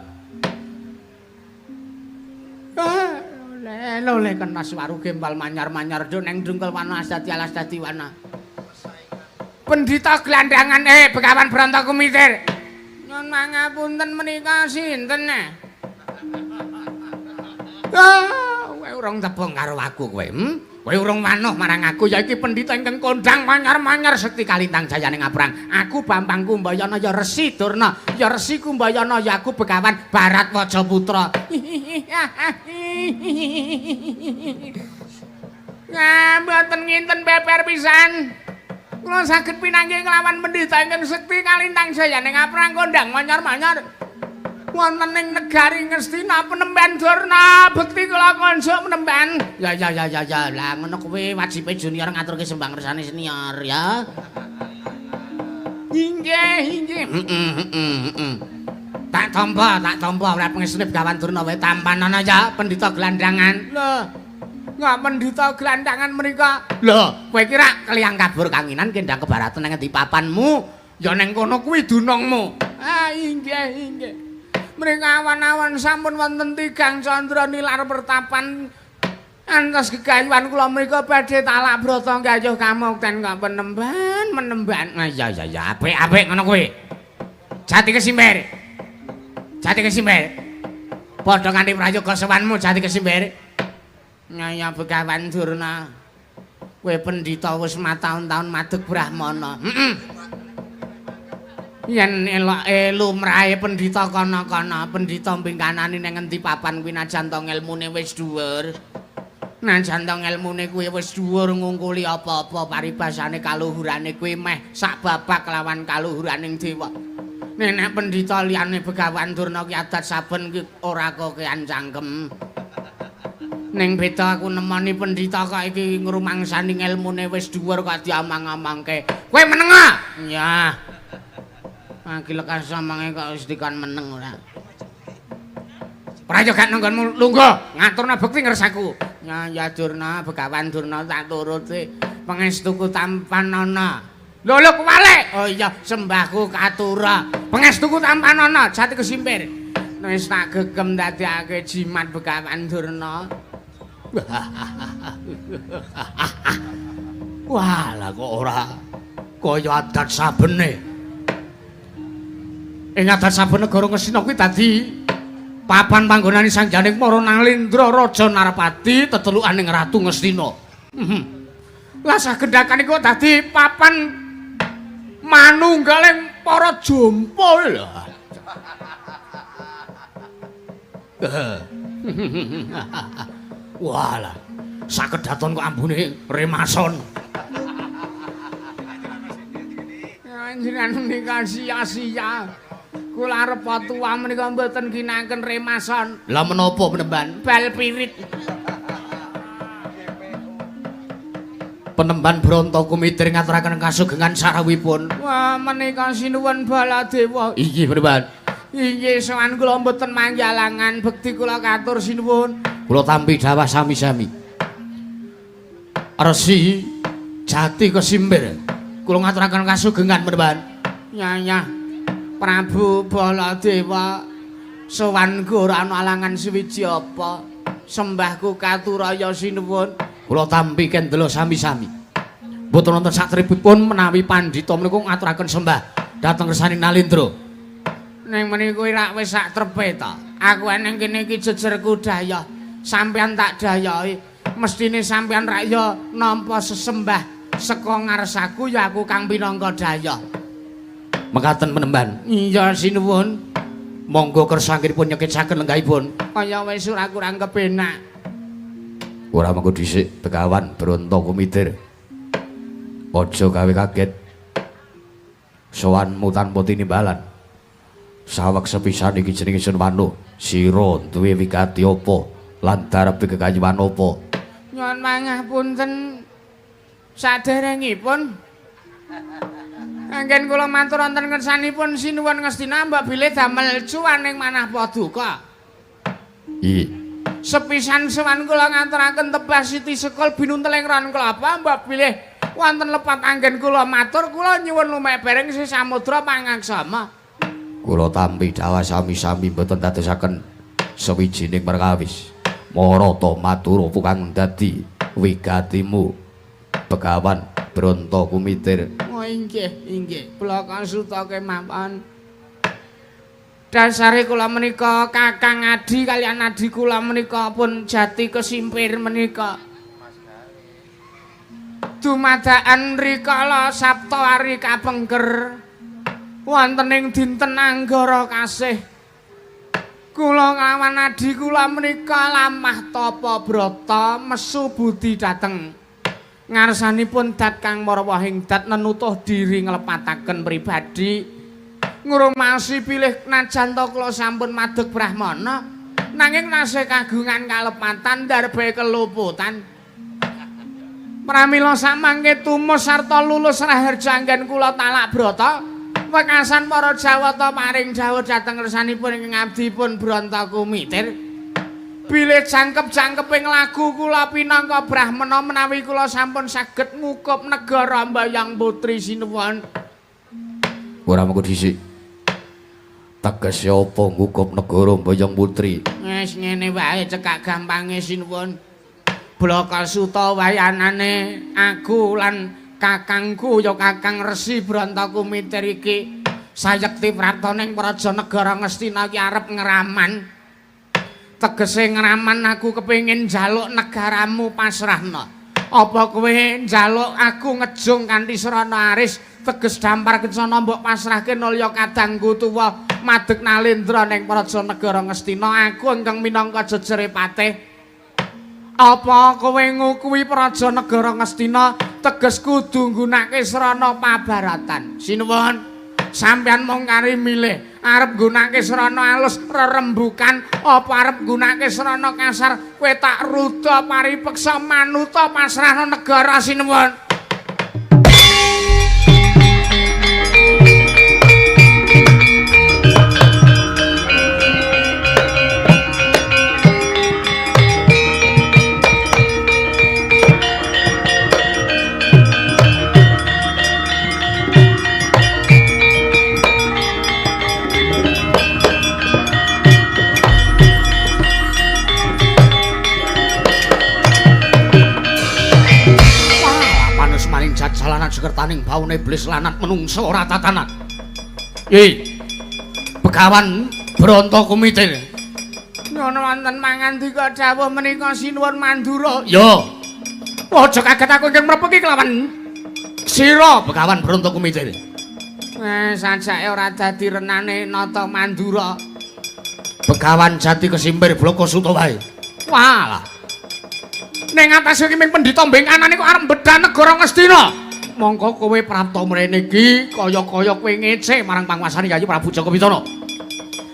Oleh kenas waru gembal manyar-manyar do neng dungkel wana asdati alas dadi wana. Pendhita glandangan Begawan Branta Kumitir. Nyun mangapunten menika sinten? Ah, kowe urung tepung karo aku kowe. Kowe urung manuh marang aku ya iki pendhita ingkang kondhang manyar-manyar sekti kalintang jayane ngaprang. Aku Bambang Kumbayana ya Resi Durna, ya Resi Kumbayana ya aku Begawan Baratwaja Putra. Nah, mboten nginten beber pisan. Kula saged pinanggih kelawan pendhita ingkang sekti kalintang jayane ngaprang kondhang manyar-manyar. Wonten ing negari Ngastina penemban Durna bekti kula konjuk penemban. Ya ya ya ya ya. Lah ngono kuwi wajibe junior ngaturke sembah ngersane senior ya. Inggih, inggih. Heeh. Tak tampa ora pangestune Begawan Durna wae tampanana ya pendhita glandangan. Lho. Nggak pendhita glandangan menika. Lho, kowe kira keliyang kabur kanginan kendang kebaratan nang ngendi papanmu? Ya ning kono kuwi dunungmu. Ah, inggih, inggih. Mrika awan-awan sampun wonten tigang candra nilar pertapan antos gegayuhan kula mrika badhe talak brata gayuh kamukten kok penemban menemban. Ah iya iya iya apik-apik ngono kuwi. Jati Kesimpir. Jati Kesimpir. Padha kanthi prayoga sowanmu Jati Kesimpir. Nyaya Begawan Durna. Kowe pendhita wis mataun-taun madeg brahmana. Heeh. Yen eloke lumrahe pendhita kana-kana, pendhita mbingkanani ning ngendi papan kuwi najan to ngelmune wis dhuwur. Najan to ngelmune kuwi wis dhuwur ngungkuli apa-apa paribasane kaluhurane kuwi meh sak babak kelawan kaluhuraning dewa. Nek pendhita liyane Begawan Durna ki adat saben ki ora kokean cangkem. Ning beda aku nemoni pendhita kok iki ngrumangsani ngelmune wis dhuwur kok diamang-amangke. Kowe meneng ah? Iya. Lagi lekas omonge kok wis dikon meneng ora. Prayoga nanggonmu lungguh ngaturna bekti ngersaku. Ya ya Durna, Begawan Durna tak turuti pangestuku tampanana. Lho lho kuwalik. Oh iya sembahku katura. Pangestuku tampanana Jati Kesimpir. Wis tak gegem dadekake jimat Begawan Durna. Wah, lah kok ora kaya adat sabene. Ing adat saben negara Ngastina kuwi dadi papan panggonane Sang Janik Mara Nalendra Raja Narpati tetelukaning Ratu Ngastina. Lah sagendhakan iku dadi papan manunggaling para jompo lho. Wah lah, sakedhaton kok ambune remason. Panjenengan menika sia-sia. Kula arep tuwa menika mboten ginakaken remason. Lah menapa penemban? Bal pirit. Penemban Bronto Kumitir ngaturaken kasugengan sarawuhipun. Wah, menika sinuwun Baladewa. Inggih penemban. Inggih sowan kula mboten manggalangan bekti kula katur sinuwun. Kula tampi dawah sami-sami. Resi Jati Kesimpir. Kula ngaturaken kasugengan penemban. Ya ya. Prabu Baladewa sowan ora ana alangan suwiji apa. Sembahku katuraya sinuwun. Kula tampi kendela sami-sami. Mboten wonten satripipun menawi pandhita menika ngaturaken sembah dhateng kersaning Nalendra. Ning menika rak wis sak trepe ta. Aku eneng kene iki jejerku dayah. Sampeyan tak dayahi. Mestine sampeyan rak ya nampa sesembah saka ngarsaku ya aku kang pinangka dayah. Mekaten penemban. Iya sinuwun. Monggo kersangipun nyekecaken lenggahipun. Kaya wis ora kurang kepenak. Ora mengko dhisik Begawan Bronto Kumitir. Aja gawe kaget. Sowanmu tanpa tinimbalan. Saweg sepisan iki jenenge Sun Wanu. Sira duwe wigati apa lan darepe kekayuan apa? Nyuwun pangapunten saderengipun anggen kula matur wonten ngersanipun sinuwun Ngastina mbok bilih damel cuwaning manah paduka. Iya. Sepisan sowan kula ngaturaken tebah siti sekul binunteling ron klapa mbok bilih wonten lepat anggen kula matur kula nyuwun lumebereng sih samudra pangaksama. Kula tampi dawah sami-sami mboten dadosaken sawijining perkawis. Marata Mathura kang dadi wigatimu Begawan Bronto Kumitir. Oh inggih, inggih. Kula kasuta kemawon. Dasare kula menika Kakang Adi kaliyan adi kula menika pun jati kesimpir menika. Dumadakan rikala Sapta Ari kapengker wonten ing dinten Anggara kasih. Kula nglawan adi kula menika lamah tapa brata mesu budi dhateng ngarsanipun dat kang marwahing dat nenutuh diri nglepataken pribadi ngrumasi pilih najan ta kula sampun madeg brahmana nanging nasih kagungan kalepatan darbe keluputan. Pramila samangke tumus sarta lulus raharja anggen kula talak brata wekasan para Jawata paring dawuh dhateng ngersanipun ingkang abdipun Bronto Kumitir. Bilih jangkep-jangkeping lagu kula pinangka brahmana menawi kula sampun saged ngukup negara Mbayang Putri sinuwun. Ora mengko dhisik. Tegese apa ngukup negara Mbayang Putri? Wis ngene wae cekak gampange sinuwun. Blaka Suta wayanane aku lan kakangku ya Kakang Resi Bronto Kumitir iki sayekti prapta ning praja negara Ngastina iki arep ngraman. Tegese ngraman aku kepengin njaluk negaramu pasrahna. Apa kowe njaluk aku ngejung kanthi srana aris teges dampar kencana mbok pasrahke nulya kadangku tuwa madeg nalendra ning praja negara Ngastina aku ingkang minangka jejere patih. Apa kowe ngukuhi praja negara Ngastina teges kudu nggunakake srana pabaratan. Sinuwun, sampeyan mung kari milih arep nggunakake srana alus rerembukan apa arep nggunakake srana kasar kowe tak ruda paripeksa manuta pasrahna negara sinuwun. Jalanan sekertaning baune iblis lanat menungso ora tatanan. Yi. Begawan Bronto Kumitir. Nyuwun wonten mangandika dawuh menika sinuwun Mandura. Ya. Aja kaget aku ingkang mrepeki kelawan sira Begawan Bronto Kumitir. Sajake ora dadi renane nata Mandura. Begawan Jati Kesimpir Blaka Suta wae. Walah. Ning atase iki ming pendhita mbeng kanane kok arep mbedah negara Ngastina. Mongko kowe prapta mrene iki kaya-kaya kowe ngece marang panguasane Yayi Prabu Jaka Pitana.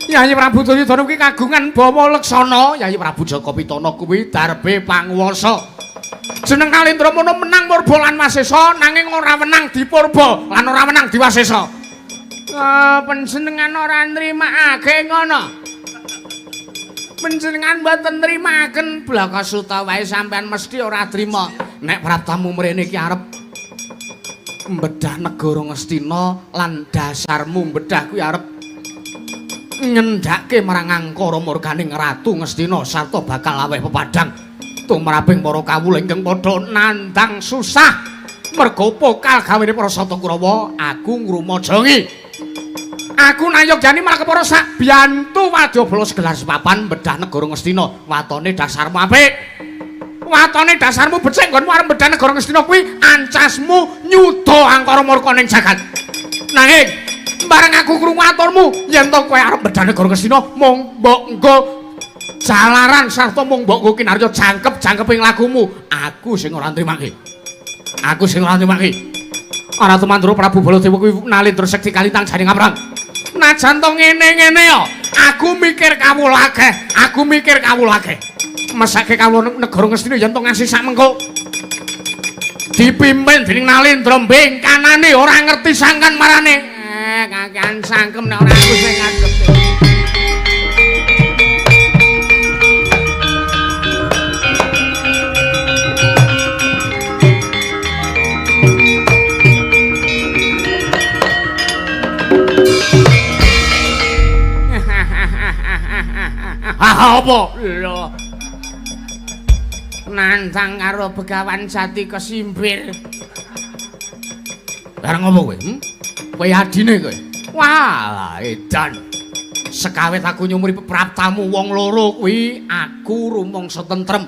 Yayi Prabu Duryudana kuwi kagungan bawa leksana. Yayi Prabu Jaka Pitana kuwi darbe panguwasa. Jeneng Kalendra mono menang purba lan wasesa nanging ora wenang dipurba lan ora wenang diwasesa. Panjenengan ora nrimakake ngono. Panjenengan mboten nrimakaken Blaka Suta wae sampean mesti ora trima. Nek praptamu mrene iki arep mbedah negara Ngastina lan dasarmu mbedah kuwi arep ngendhake marang angkara murkaning Ratu Ngastina sarta bakal aweh pepadhang tumraping para kawula ingkang padha nandhang susah merga pokal gawene para Sata Kurawa aku ngrumajangi. Aku nayogyani malah kepara sak biyantu wadyabala segelar sepapan mbedah negara Ngastina. Watone dasarmu apik. Watone dasarmu becik nggonmu arep mbedah negara Ngastina kuwi ancasmu nyuda angkara murka ning jagat. Nanging bareng aku krungu aturmu yen to kowe arep mbedah negara Ngastina mung mbok nggo jalaran sarta mung mbok nggo kinarya jangkep-jangkeping lagumu. Aku sing ora nrimake. Aku sing ora nrimake. Ratu Mandura Prabu Baladewa kuwi nalindra sekti kalintang jaring amrang. Najan to ngene-ngene ya, aku mikir kawula akeh, aku mikir kawula akeh. Mesake kawula negara Ngastina yen to ngasih sak mengko. Dipimpin dening Nalendra mbeng kanane ora ngerti sangkan marane. Kakean sangkem nek ora aku sing ngadep. Apa? Lho. Nantang karo Begawan Jati Kesimbir. Bareng ngopo kowe? Kowe adine kowe. Wah, edan. Sekawit aku nyumuri praptamu wong loro kuwi aku rumangsa tentrem.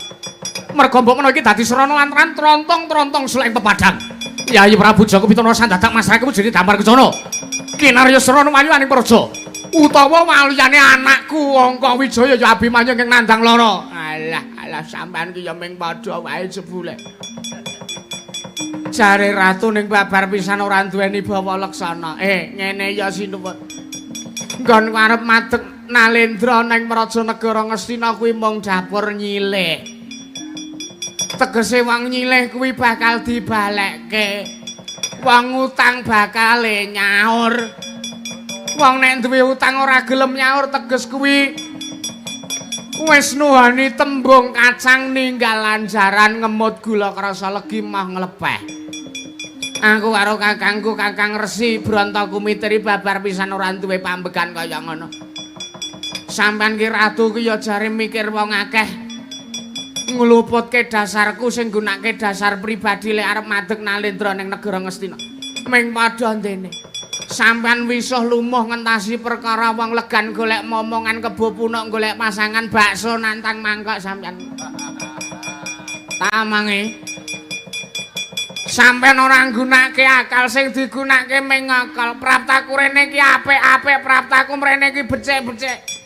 Merga mbok menawa iki dadi srana lantaran trontong-trontong suleng pepadang. Yayi Prabu Jaka Pitana sandadak masrahke wujud damar kencana. Kinarya srana wayu aning praja. Utawa waliyane anakku Angka Wijaya ya Abimanyu ingkang nandang lara. Alah, alah sampean ki ya ming padha wae jebule. Jare ratu ning babar pisan ora duweni bawa leksana. Ngene ya sinuwun. Nggon arep madeg Nalendra ning praja negara Ngastina kuwi mung dapur nyilih. Tegese wong nyilih kuwi bakal dibalekke. Wong utang bakale nyaur. Wong nek duwe utang ora gelem nyaur teges kuwi wis nuhani tembung kacang ninggal lanjaran ngemut gula krasa legi mah nglepeh. Aku karo kakangku Kakang Resi Branta kumitiri babar pisan ora duwe pambegan kaya ngono. Sampeyan ki ratu ki ya jare mikir wong akeh. Ngluputke dasarku sing nggunakake dasar pribadi lek arep madeg Nalendra ning negara Ngastina. Ming padha ndene. Sampeyan wisuh lumuh ngentasi perkara wong legan golek momongan kebo punuk golek pasangan bakso nantang mangkok sampeyan. Tamange. Sampeyan ora nggunakake akal sing digunakake ming akal. Praptaku rene iki apik-apik, praptaku mrene iki becik-becik.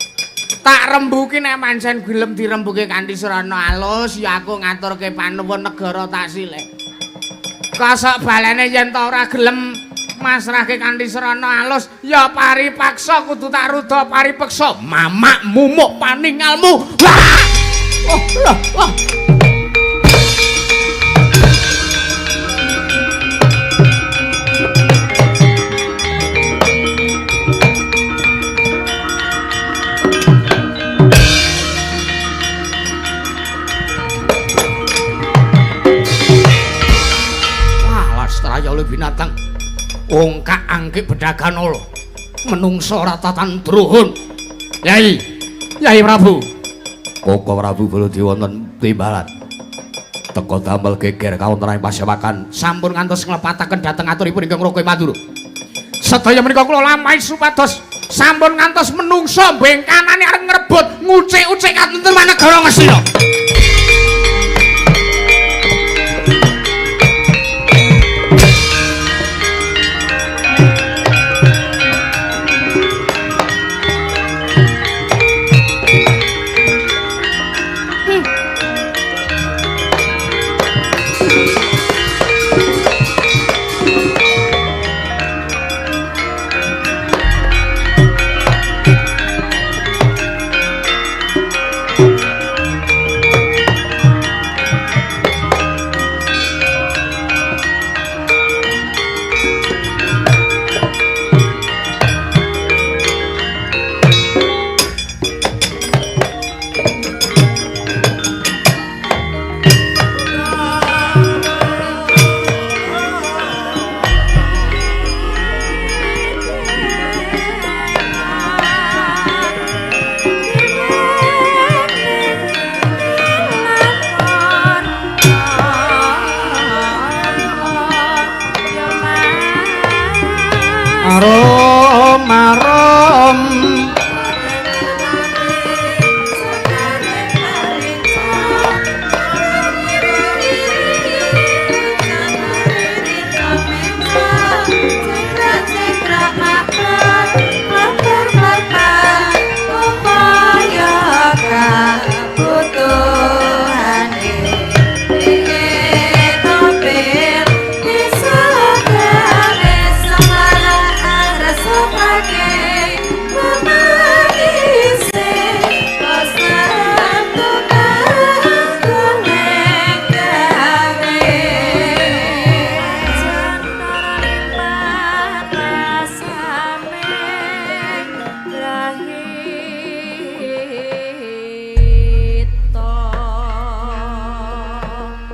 Tak rembuki nek pancen gelem dirembuki kanthi srana alus ya aku ngaturke panuwun negara tak silih. Kosok balene yen ta ora gelem masrahke kanthi srana alus ya paripaksa kudu tak rudha paripeksa mamak mumuk paningalmu. Wah! Oh, lah, wah. Wah, lastraya binatang. Ongkak angkik bedagan ala menungsa ratatan druhun. Yai, Yai Prabu. Koko Prabu Baladewa wonten timbalan. Teka damel geger kawontenan ing pasewakan sampun ngantos nglepataken dhateng aturipun ingkang Rakai Madura. Sedaya menika kula lampahi supados sampun ngantos menungsa bengkanane arep ngrebut ngucik-ucik katentreman negara Ngastina.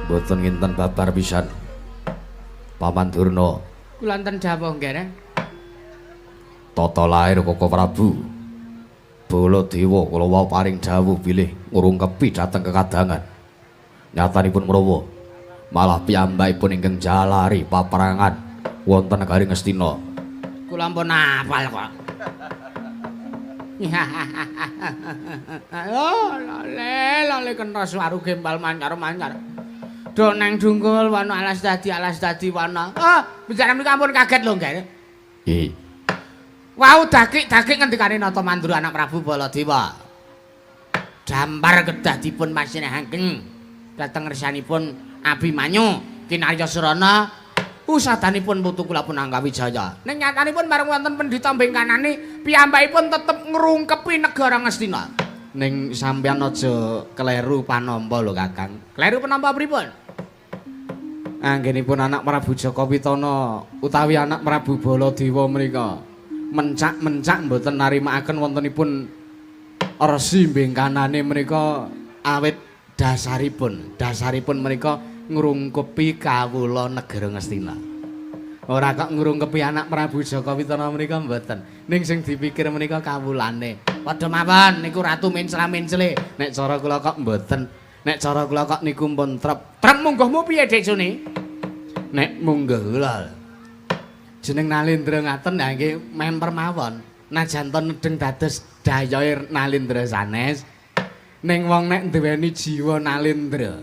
Mboten nginten babar pisan. Paman Durna. Kula enten dawuh nggih. Tata lair Koko Prabu. Baladewa kula wau paring dawuh bilih ngurungkepi dhateng kekadangan. Nyatanipun mrawa malah piyambakipun ingkang jalari paperangan wonten negari Ngastina. Kula ampun hafal kok. Oh, lale, lale kena suwaru gembal mancar-mancar. Do nang dungkul wana alas dadi wana. Ah, bicara mriki ampun kaget lho, Nggih. Nggih. Wau dakik-dakik ngendikane Nata Mandura anak Prabu Baladewa. Dampar kedah dipun masinahaken dhateng ngersanipun Abimanyu Kinarya Surana usadanipun putu kula pun Angkawijaya. Ning nyatanipun bareng wonten pendhita mbengkanane piyambakipun tetep ngrungkepi negara Ngastina. Ning sampeyan aja kleru panampa lho Kakang. Kleru penampa pripun? Anggenipun anak Prabu Jaka Pitana utawi anak Prabu Baladewa menika mencak-mencak mboten narimakaken wontenipun resi mbengkanane menika awit dasaripun menika ngrungkepi kawula negara Ngastina. Ora kok ngrungkepi anak Prabu Jaka Pitana menika mboten. Ning sing dipikir menika kawulane. Padha mawon niku ratu mencla-mencle. Nek cara kula kok mboten. Nek cara kula kok niku pun trep. Trep mungguhmu piye Dik Suni? Nek munggah kula jeneng Nalendra ngaten ya nggih memper mawon. Najan to nedheng dados dayohe Nalendra sanes. Ning wong nek duweni jiwa Nalendra,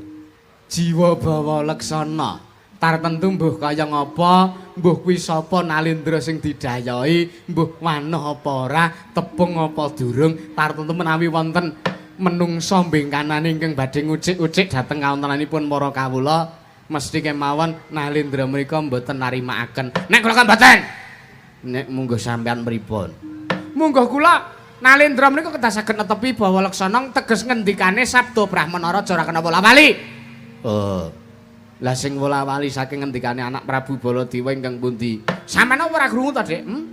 jiwa bawa leksana, tartentu mbuh kaya ngapa, mbuh kuwi sapa Nalendra sing didayohi, mbuh wanuh apa ora, tepung apa durung, tartentu menawi wonten menungsa mbengkanane ingkang badhe ngucik-ucik dhateng kawontenanipun para kawula, mesti kemawon Nalendra menika mboten narimakaken. Nek kula kan mboten. Nek mungguh sampean pripun? Mungguh kula Nalendra menika kedah saged netepi bawa leksana teges ngendikane sabda Brahmana raja ora kena wola-wali. Oh. Lah sing wola-wali saking ngendikane anak Prabu Baladewa ingkang pundi? Sampeyan ora krungu to, Dik? Hmm?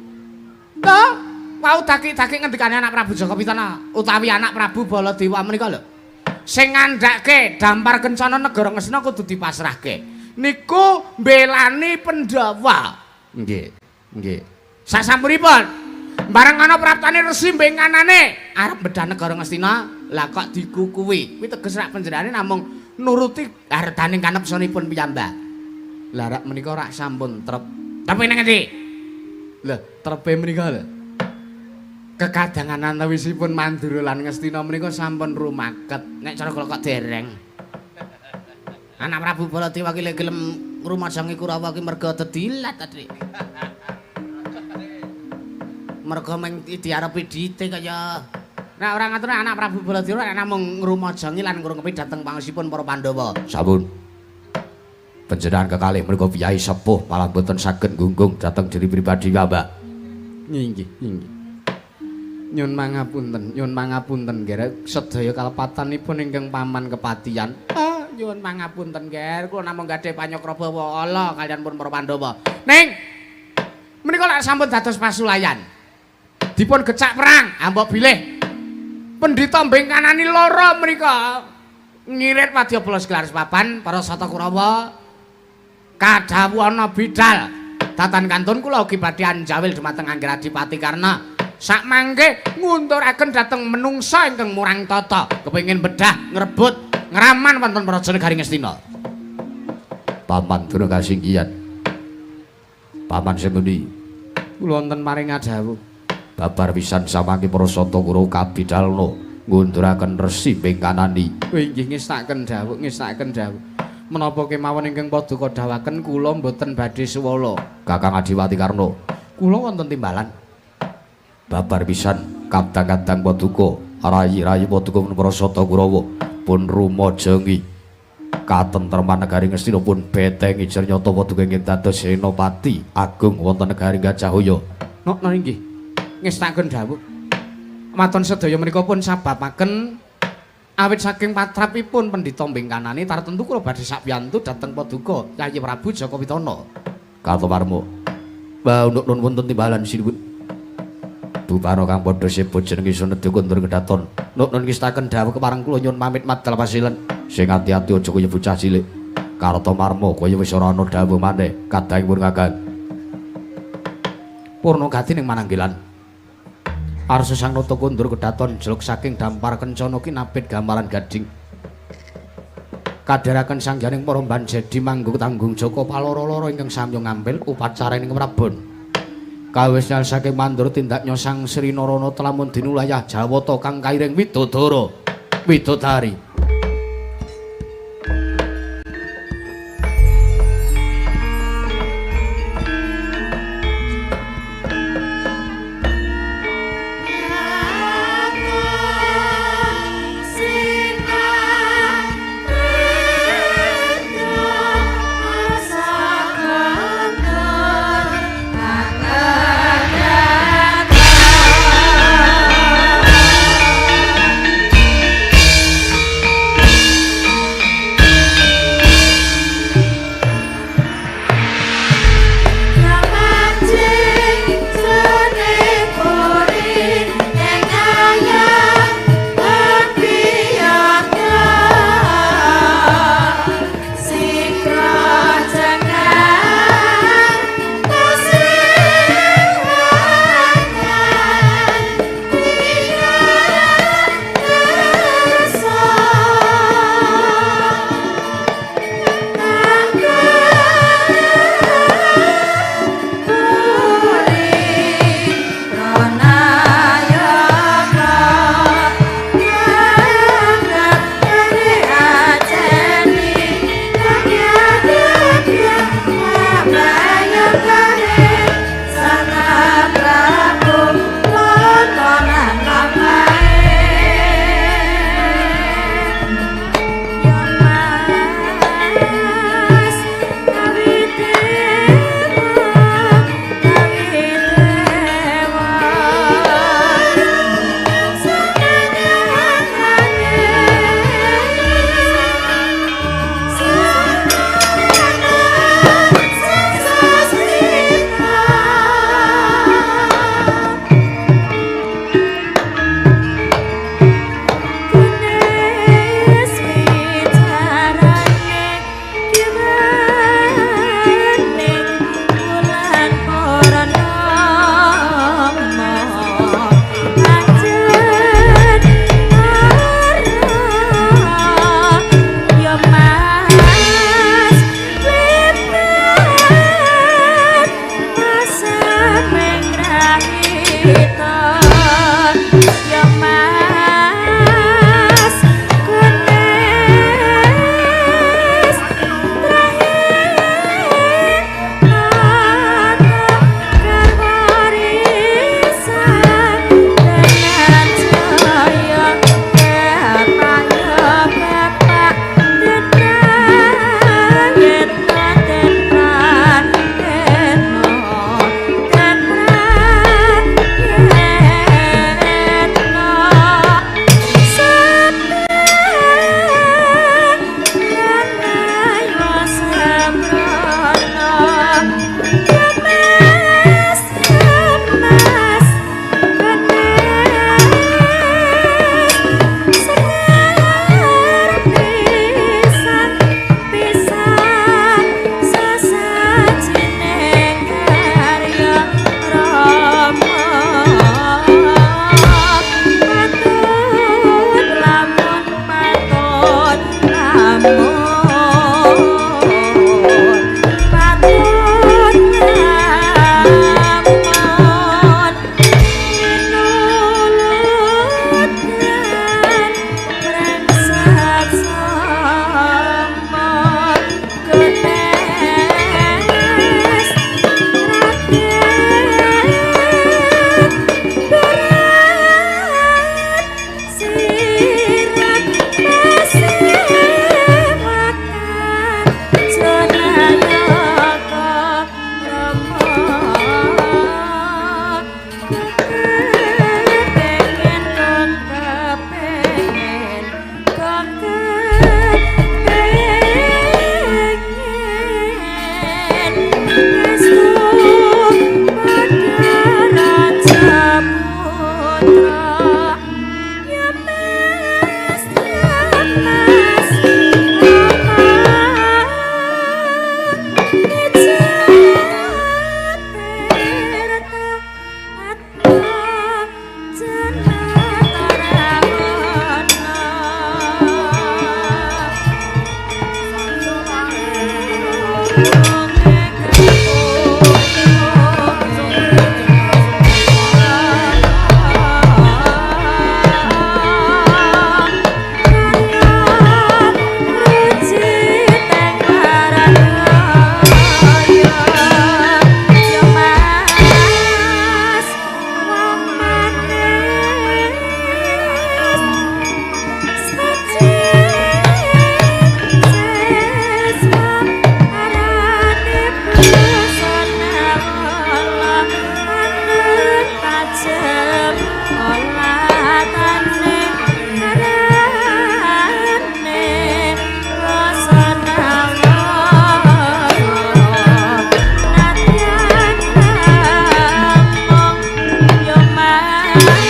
Lho, wau dakik-dakik ngendikane anak Prabu Jaka Pitana utawi anak Prabu Baladewa menika lho. Sing ngandhake dampar kencana negara Ngastina kudu dipasrahke. Niku mbelani Pandhawa. Nggih, nggih. Sasampunipun bareng ana praptane resi mbengkanane arep bedah negara Ngastina, lah kok dikukuwi. Kuwi teges rak panjenengane namung nuruti hartaning kanepsanipun piyambak. Lah rak menika rak sampun trep. Tapi nang ngendi? Lah trepe menika lho. Kekadangan antawisipun Mandura lan Ngastina menika sampun rumaket. Nek cara kula kok dereng. Anak Prabu Baladewa ki lek gelem ngrumajangi Kurawa ki merga dedilat tadi. Merga meng diarepi dite kaya. Nek ora ngatur anak Prabu Baladewa nek namung ngrumajangi lan ngrungkepi dhateng pangesipun para Pandhawa. Sampun. Panjenengan kekalih menika piyai sepuh malah mboten saged gunggung dhateng diri pribadi Mbak. Inggih, inggih. Nyun mangapunten, nyun mangapunten nggih sedaya kalepatanipun ingkang paman kepatihan. Ah, nyuwun mangapunten nggih, kula namung gadhah panyakraba ala kaliyan pun para Pandhawa. Ning menika lak sampun dados pasulayan. Dipun gecak perang, ambok bilih pendhita mbengkanani loro menika ngirit wadyabala segelar papan para sata Kurawa kadhawuhana bidal datan kantun kula ugi badhe anjawil dumateng Angger Adipati Karna. Sakmangke ngunturaken dhateng menungsa ingkang murang tata, kepengin bedah, ngrebut, ngraman wonten praja negari Ngastina. Paman Durna kasinggihan. Paman Semuni, kula wonten maring adhawuh. Babar pisan samangke para sata Kurawa kabidalna ngunduraken resi mbengkanani. Inggih ngestakaken dawuh, ngestakaken dawuh. Menapa kemawon ingkang paduka dawuhaken kula mboten badhe suwala. Kakang Adiwati Karna, kula wonten timbalan. Babar pisan kadang-kadang paduka rayi-rayi paduka para sata Kurawa pun rumajangi katentreman negari Ngastina pun betengi jernyata paduka ingkang dados senopati agung wonten negari Gajahaya. Nokno inggih ngestakaken dawuh. Maton sedaya menika pun sababaken awit saking patrapipun pendhita mbengkanane tartentu kula badhe sakpiyantu dhateng paduka Kyai Prabu Jaka Pitana. Kartomarma. Mbah nun wonten timbalan sinuwun. Bupano kang padha sebut jenenge Sunedya kondur kedaton. Nuk nun ngestaken dawuh kepareng kula nyuwun pamit madal pasilen. Sing ati-ati aja kaya bocah cilik. Kartomarma kaya wis ora ana dawuh maneh kadangipun Kakang. Purnagati ning mananggilan. Arsa sang nata kondur kedaton jeluk saking dampar kencana kinabit gambaran gading. Kadheraken sangyaning para banjedi manggung tanggung jaka paloro-loro ingkang samya ngambil upacara ing Prabon. Kawis saking mandur tindaknya Sang Sri Narana telamun dinulayah Jawata kang kairing widodara widodari. Yo mas.